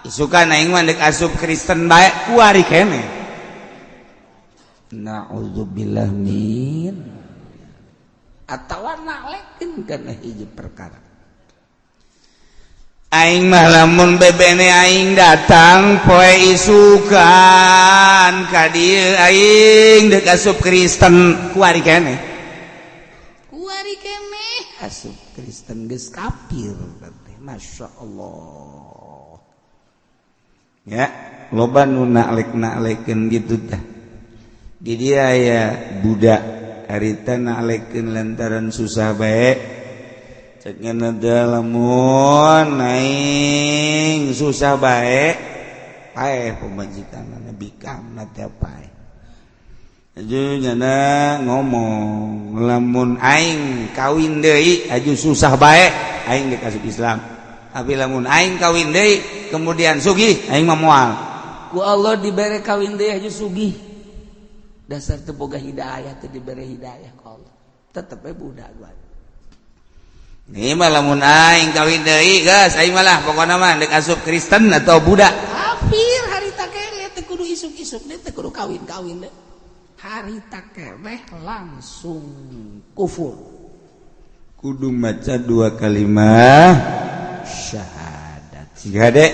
isukan aing mah deuk asup Kristen bae kuari kene naudzubillah min atawa nalekeun kana hiji perkara. Aing mah lamun bebene aing datang poe isukan ka dieu aing deuk asup Kristen kuari keneh kuari keneh asup Kristen geus kafir teh Masya Allah ya loba nu nalek-nalekeun gitu tah di dia ya budak harita nalekeun lantaran susah bae lamun aing susah bae paeh pemajikan bikam teh paeh aju nyana ngomong lamun aing kawin deui aju susah bae aing geus asup Islam tapi lamun aing kawin deui kemudian sugih aing mah moal ku Allah dibere kawin deui aju sugih dasar teu boga hidayah teu dibere hidayah ku Allah tetep we budak gua. Ini mah lamun aing kawin deui geus aing malah pokona mah deuk asup Kristen atau Buddha. Kafir harita keneh teu kudu isuk-isuk teu kudu kawin-kawin deh. Harita keneh langsung kufur. Kudu maca dua kalimat syahadat. Siga dek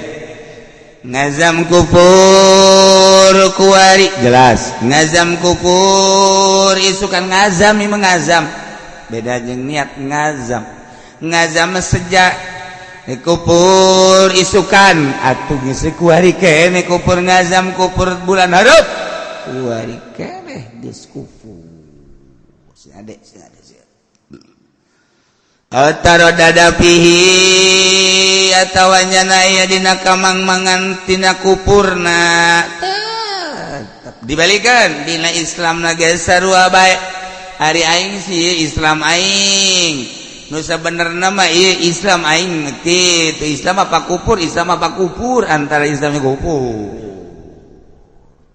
ngazam kufur kuari jelas. Ngazam kufur isukan ngazam ieu ngazam. Beda jeung niat ngazam. Ngazam sejak kupur isukan atuh geus kuari keneh kupur ngazam kupur bulan hareup kuari keneh geus kufur si adek si adek si tarodada fihi atawa nyana aya dina kamang-mangan tina kupurna tetep dibalikan dina Islam na geus sarua bae ari aing sih Islam aing nusa bener nama iya Islam aing ngerti itu Islam apa kupur Islam apa kupur antara Islamnya kupur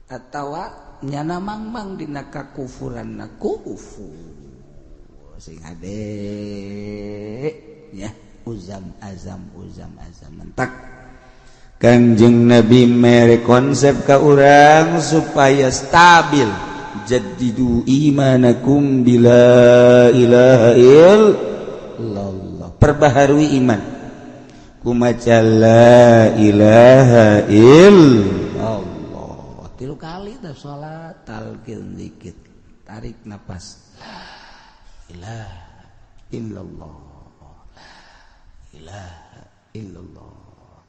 atawa nyana mangmang dina kakufuran na kufur sing ade ya uzam azam uzam azam mentak Kanjeng Nabi mere konsep ka urang supaya stabil jaddidu imanakum bila ilaha illallah perbaharui iman kumaca la ilaha illallah tilu kali dah salat talqin dikit tarik napas la ilaha illallah la ilaha illallah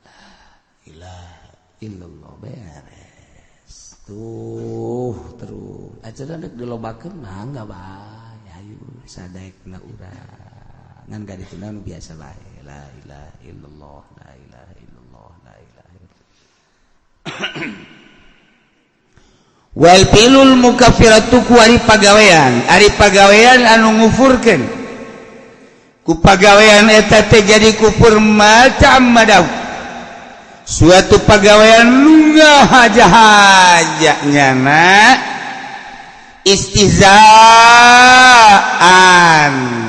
la ilaha illallah beres tuh terus acara dek dilobakeun mangga bae ayo sadaekna urang ngan ka ditu nu biasa bae la ilaha illallah la ilaha illallah la ilaha illallah. Wal filul mukaffiratu ku ari pagawean ari pagawean anu ngufurkeun ku pagawean eta teh jadi kufur macam madaw suatu pagawean nu ngahaja-haja nyana istihzaan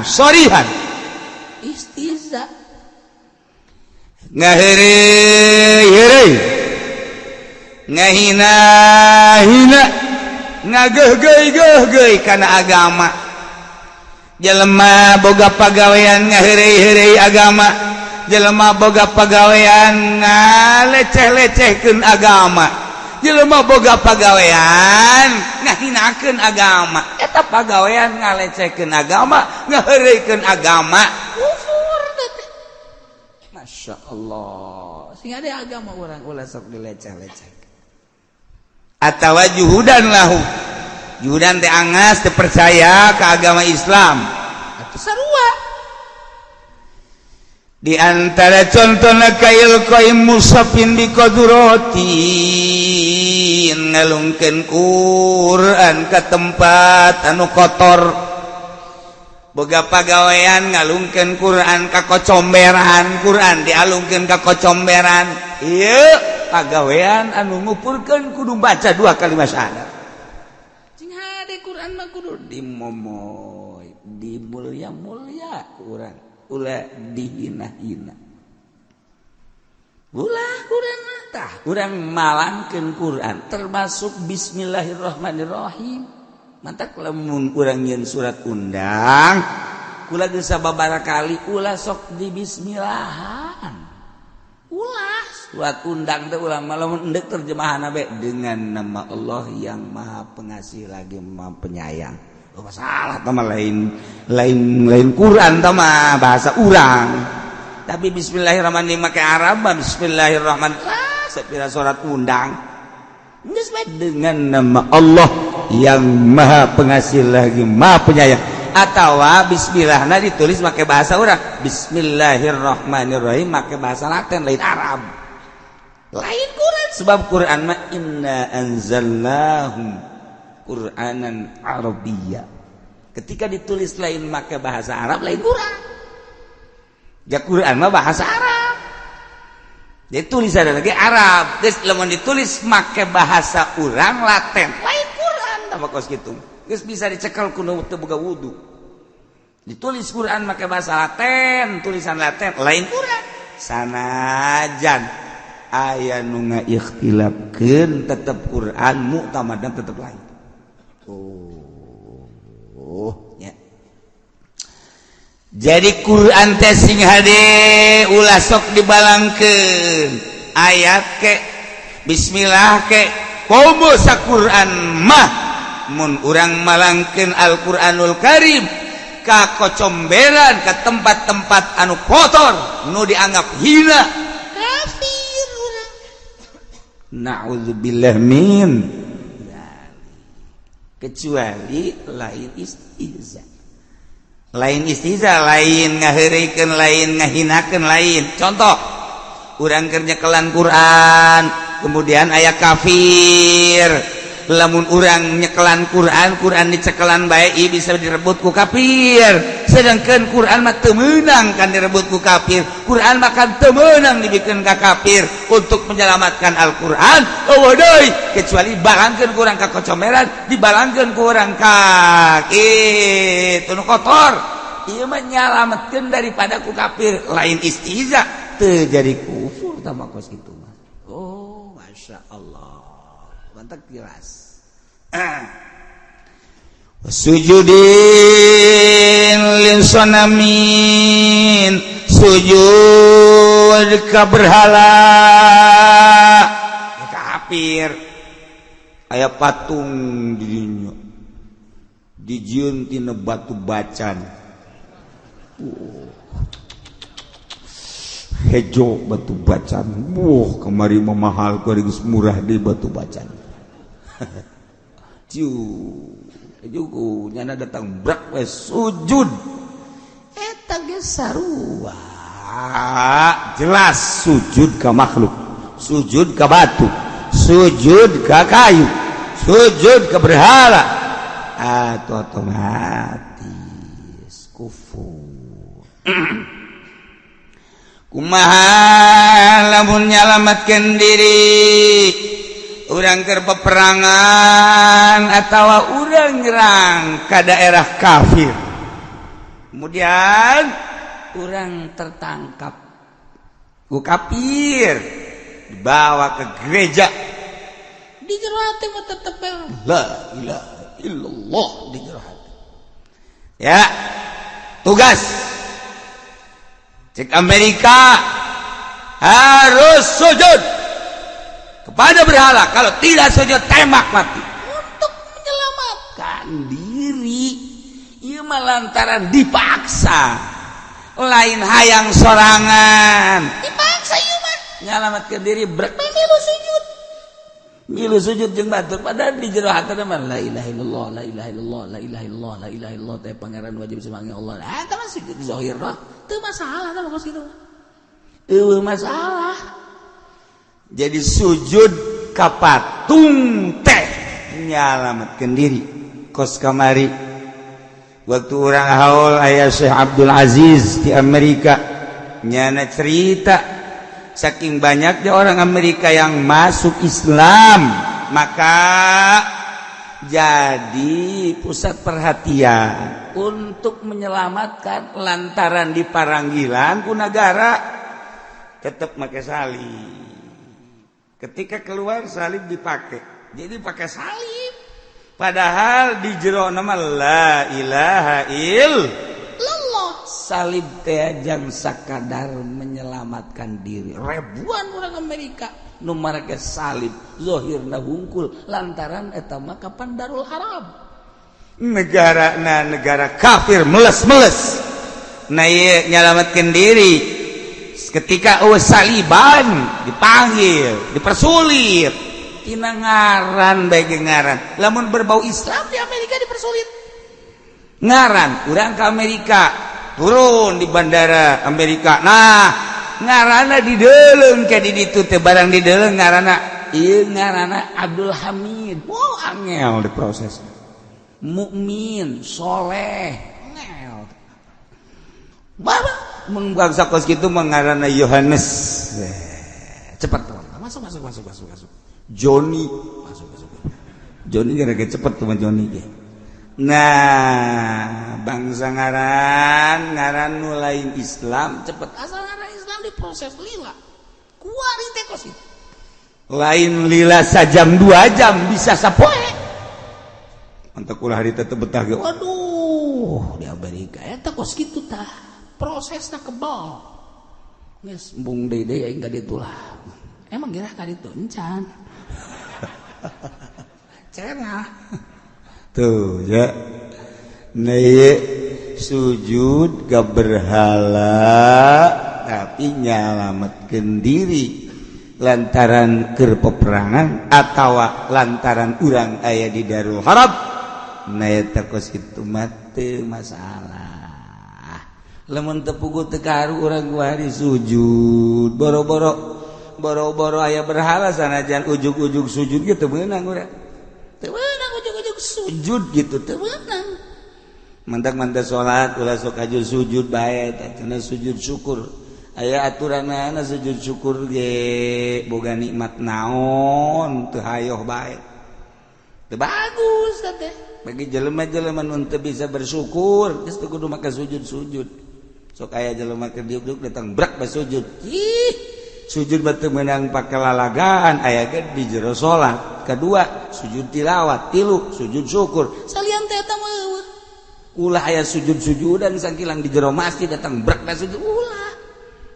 sorihan istihza ngaheureuy-heureuy ngahina-hina Ngageuhgeuy-geuhgeuy kana agama. Jelema boga pagawean ngaheureuy-heureuy agama, jelema boga pagawean ngaleceh-lecehkeun agama, jelema boga pagawean ngahinakeun agama. Eta pagawean ngalecehkeun agama, ngaheureuikeun agama, kufur teh. Masya Allah, sing ada agama orang ulah sok dileceh-leceh. Atawa juhudan lahu, juhudan teh angas teu percaya ke agama Islam atau sarua. Di antara contohna ka ilqai mushafin bi qaduratin, ngalungkeun Quran ka tempat anu kotor. Boga pagawean ngalungkeun Quran ka kocomberan, Quran dialungkeun ka kocomberan. Ieu pagawean anu ngupurkeun kudu baca dua kalimat syahadat. Cing hade, Quran mah kudu dimomoy, dimulia-mulia ku urang, ulah dihina-hina, ulah. Quran mah tah urang malangkeun Quran, termasuk bismillahirrahmanirrahim. Mantak lamun urang nyieun surat undang, kula geus sababaraha kali, ulah sok di bismillahan, ulah. Surat undang teh ulah, lamun endek terjemahan bae dengan nama Allah yang Maha Pengasih lagi Maha Penyayang. Oh, masalah tah mah lain, lain, lain Quran tah mah bahasa urang. Tapi bismillahirrahmanirrahim make Arab, bismillahirrahmanirrahim sapira surat undang geus bae dengan nama Allah yang Maha Pengasih lagi Maha Penyayang. Atau bismillahna ditulis make bahasa urang, bismillahirrahmanirrahim make bahasa Latin, lain Arab, lain Quran. Sebab Quran mah inna anzalnahu Quranan Arabiyya. Ketika ditulis lain make bahasa Arab, lain Quran. Ya, Quran mah bahasa Arab, ditulis ada lagi Arab. Terus lamun ditulis make bahasa urang Latin, lain Quran. Tambah kos gitu geus bisa dicekel ku nu teu boga wudu. Ditulis Quran make bahasa Latin, tulisan Latin, lain Quran. Sanajan aya nu ngaikhtilafkeun, tetep Quran muktamadna tetep lain. Oh ya, jadi Quran teh sing hade, ulah sok dibalangkeun ayat ke, bismillah ke. Komo sa Quran mah, mun urang malangkeun Al-Qur'anul Karim ka kocomberan, ke tempat-tempat anu kotor nu dianggap hina, kafir urang, na'udzubillah min. Kecuali lain istihza, lain istihza, lain ngaheureuykeun, lain ngahinakeun, lain. Contoh, urang keur nyekelan Quran, kemudian aya kafir. Lamun urang nyekelan Quran, Quran dicekelan bae, bisa direbut ku kafir. Sedangkan Quran mah teu meunang kan direbut ku kafir. Quran mah kan teu meunang dibikeun ka kafir. Untuk menyelamatkan Al-Quran, oh deui, kecuali balangkeun ku urang ka kocomeran, dibalangkeun ku urang ka kitu nu kotor. Ieu mah nyalametkeun daripada ku kafir, lain istihza, teu jadi kufur tah kos kitu mah. Oh, masya Allah, mantap, jelas. Sujudin lisonamin, sujud ka berhala, ya kafir. Aya patung di dinya, dijieun tina batu bacan. Hejo batu bacan. Wah, kamari mah mahal, geus murah di batu bacan. Ciu juku nyana datang, brak we sujud. Eta ge sarua jelas sujud ka makhluk, sujud ka batu, sujud ka kayu, sujud ka berhala, atau otomatis kufur. Kumaha lamun nyalamatkeun diri urang keur peperangan atau urang nyerang ke daerah kafir, kemudian urang tertangkap ku kafir, dibawa ke gereja? Di jero hati mah tetep La Ilaha illallah di jero hati. Ya, tugas cek Amerika harus sujud kepada berhala, kalau tidak sujud tembak mati untuk menyelamatkan diri. Ieu mah lantaran dipaksa, lain hayang sorangan, dipaksa ieu mah nyelamatkan diri. Brek, milu sujud, milu sujud jeung batur, padahal di jero hatina mah la ilaha illallah, la ilaha illallah, la ilaha illallah, la ilaha illallah teh pangeran wajib semangat Allah. Ah, tah mah sujud zahir mah teu masalah, tah mah kos kitu eueuh masalah. Jadi sujud ka patung teh nyalametkeun diri. Kos kamari waktu urang haul aya Syekh Abdul Aziz di Amerika, nyana cerita saking banyaknya orang Amerika yang masuk Islam, maka jadi pusat perhatian untuk menyelamatkan lantaran di paranggilan ku negara tetap pakai salib. Ketika keluar salib dipakai, jadi pakai salib, padahal di jero nama la ilaha illallah. Salib teh jang sakadar menyelamatkan diri. Ribuan orang Amerika nu marake salib zahirna hungkul, lantaran eta mah kapan Darul Haram, negara na negara kafir meles-meles. Nah, ieu nyalamatkeun diri ketika eueuh saliban dipanggil, dipersulit tina ngaran bae ge. Ngaran lamun berbau Islam di Amerika dipersulit. Ngaran urang ke Amerika, turun di bandara Amerika, nah ngaranna dideleng ke di ditu teh, barang dideleng ngaranna ieu, ngaranna Abdul Hamid, wow, angel diproses. Mukmin soleh angel. Bapak mengbangsa kos kitu mengarana Yohanes, cepat masuk, masuk, masuk, masuk, masuk. Johnny masuk, masuk. Johnny gara-gara cepet tuh Johnny ge. Nah, bangsa ngaran ngaran nu lain Islam cepet, asal ngaran Islam diproses lila. Kuari teh kos itu lain lila sajam 2 jam, bisa sapoe. Mantap, ulah hari tetep betah ge. Waduh, di Amerika eta kos kitu tah, prosesna kebal. Geus embung deui deui aing ka ditu lah. Emang gerah ka ditu encan cerah tuh ya. Nah, sujud gak berhala tapi nyalametkeun diri lantaran keur peperangan atau lantaran urang aya di Darul Harab. Nah, eta kos kitu mah teu masalah. Lamun teu puguh teu kaharu urang kuari sujud, boro-boro boro-boro aya berhala, sanajan ujug-ujug sujud gitu meunang urang, teu meunang ujug-ujug sujud gitu, teu meunang. Mantak-mantak salat ulah sok aju sujud bae tah cenah. Sujud syukur aya aturanana, sujud syukur ge boga nikmat naon teu hayoh bae, teu bagus teh. Bagi jelema-jelema nu teu bisa bersyukur geus teu kudu make sujud-sujud. Sok aya jelema keur diuk datang brak basujud. Ih, sujud batu menang pake lalagaan aya ge di jero salat. Kedua sujud tilawat, tilu sujud syukur, salian teh eta mah eueuh. Ulah aya sujud-sujudan sangkilang di jero masjid datang brak sujud, ulah.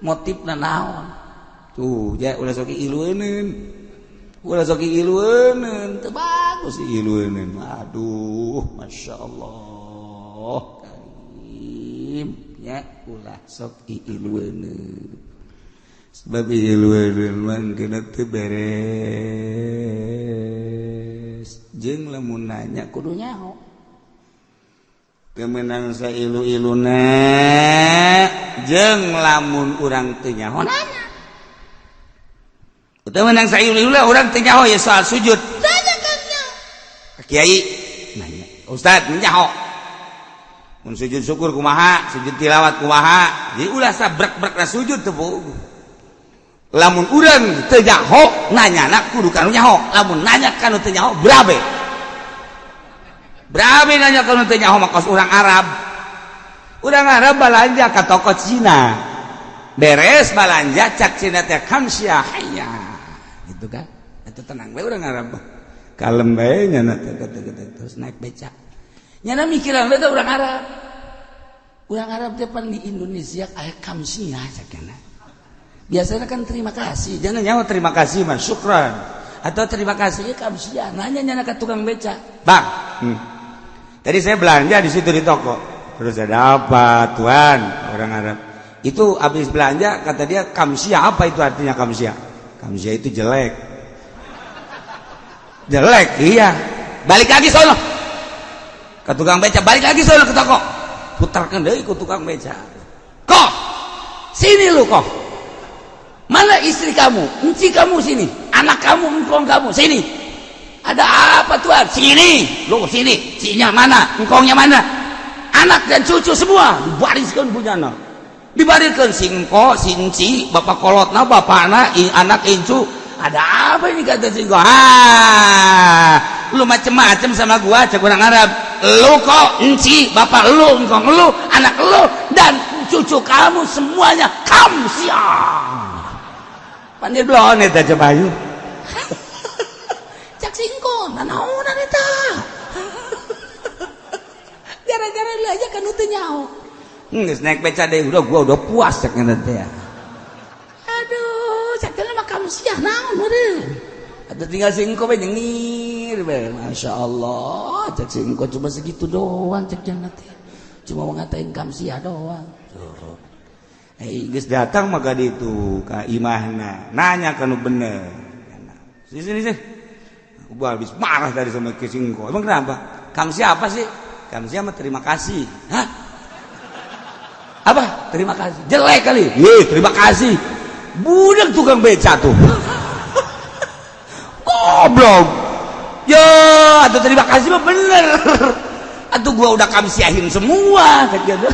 Motifna naon tuh ya? Ulah sok ilueuneun, ulah sok ilueuneun, teu bagus ilueuneun. Aduh, masya Allah karim ya, ulah sok ilueuneun, sebab ilueuneun mah kena teu beres. Jeung lamun nanya kudu nyaho, teu meunang sailu-iluna. Jeung lamun urang teu nyaho nanya, teu meunang sailu-iluna. Urang teu nyaho ya soal sujud, nanya kan kiai, nanya ustad nyaho. Mun sujud syukur kumaha, sujud tilawat kumaha? Jadi ulah sabrek-brek sujud teu. Lamun urang teu nyaho nanya kudu kanu nyaho. Lamun nanya kanu teu nyaho, berabe berabe nanya kanu teu nyaho mah. Kos urang Arab, urang Arab balanja ka toko Cina, beres balanja cak Cina teh kamsia hayya gitu kan. Itu tenang we urang Arab, kalem bae nya teh kata-kata. Terus naik becak. Nyana mikiran beta orang Arab. Orang Arab teh pan di Indonesia aya kamsia cakna. Biasanya kan terima kasih. Jangan nyawa terima kasih mah syukran. Atau terima kasih kamsia. Nanya nyana ke tukang becak. Bang, Tadi saya belanja di situ di toko. Terus ada apa, tuan? Orang Arab. Itu habis belanja kata dia kamsia, apa itu artinya kamsia? Kamsia itu jelek. Jelek, iya. Balik lagi sono. Ke tukang becak, balik lagi sono ke toko. Putarkan deui ke tukang becak. Kok? Sini lu kok. Mana istri kamu? Enci kamu sini. Anak kamu, engkong kamu sini. Ada apa, tuan? Sini. Lu sini. Sinya mana? Engkongnya mana? Anak dan cucu semua dibariskan punya anak. Dibariskan si engko, si enci, bapak kolotna, bapakna, anak incu. Ada apa ini, kata si engko? Ah, lu macem-macem sama gua, cek orang Arab. Lu kok, enci, bapak lu, engkong lu, anak lu, dan cucu kamu semuanya kamsia. Pandir belon eta coba ayu. Cak si engko, nanaonan eta. Gara-gara lu aja kan teu nyaho. Geus naik beca deui, udah gua udah puas cek teh ya. Aduh, cek teh mah kamsia naon meureun. Atau tinggal si engko bae nyengir bae. Masya Allah, cek si engko cuma segitu doang cek jannah teh. Cuma mau ngatain kamsia doang. Tuh. Eh, geus datang maka ditu ka imahna, nanya ka nu bener. Sini sini sini. Gua habis marah tadi sama si engko. Emang kenapa? Kamsia apa sih? Kamsia mah terima kasih. Hah? Apa? Terima kasih. Jelek kali. Ye, terima kasih. Budak tukang beca tuh. Goblok. Yo, atau terima kasih mah bener. Atau gua udah kamsiahin semua kata.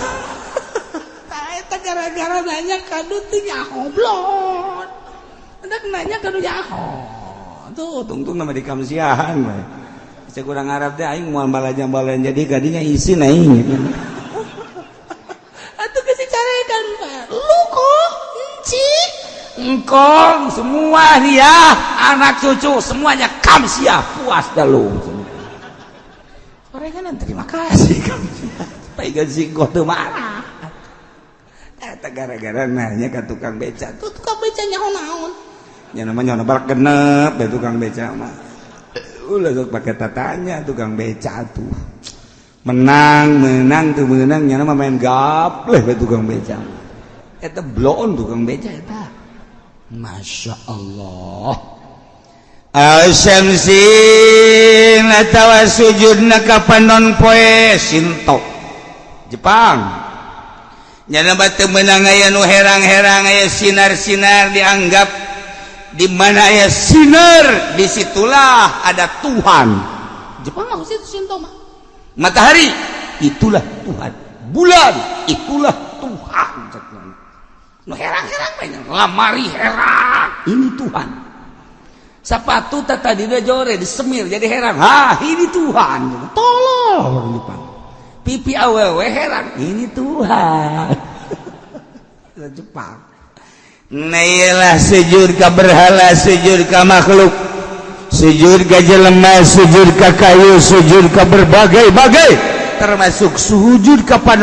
Eta gara-gara nanya kadu teu nyaho blon. Hendak nanya kadu nyaho. Tuh, tungtung nama di kamsiahan we. Cek urang Arab teh aing moal balanja-balanja jadi kadinya isin aing. Atuh geus dicarekan, Pak. Lu kok enci engkong semua dia anak cucu semuanya kamsia, puas dah lu. Orang terima kasih kamsia. Supaya si engkong teu marah. Eta gara-gara nanya ke tukang beca. Tuh tukang beca nyaho naon? Ya namanya nyaho genep ya tukang beca mah. Ulah sok pakai tatanya tukang beca tuh. Menang, menang tuh menang nya mah main gapleh we tukang beca. Eta bloon tukang beca eta. Masya Allah. Asyamsin atawa sujudna ka panon poe Sinto Jepang. Nyana batu menang aya nu herang-herang, aya sinar-sinar, dianggap di mana aya sinar disitulah ada Tuhan. Jepang mah itu Sinto mah. Matahari itulah Tuhan, bulan itulah Tuhan. Nu herang-herang banyak lamari herang ini Tuhan. Sepatu tadi dia jore disemir jadi herang. Ha, ini Tuhan. Tolol orang Jepang. Pipi awewe herang, ini Tuhan. Jepang. Nailah sujud ka berhala, sujud ka makhluk, sujud ka jelema, sujud ka kayu, sujud ka berbagai-bagai, termasuk sujud kepada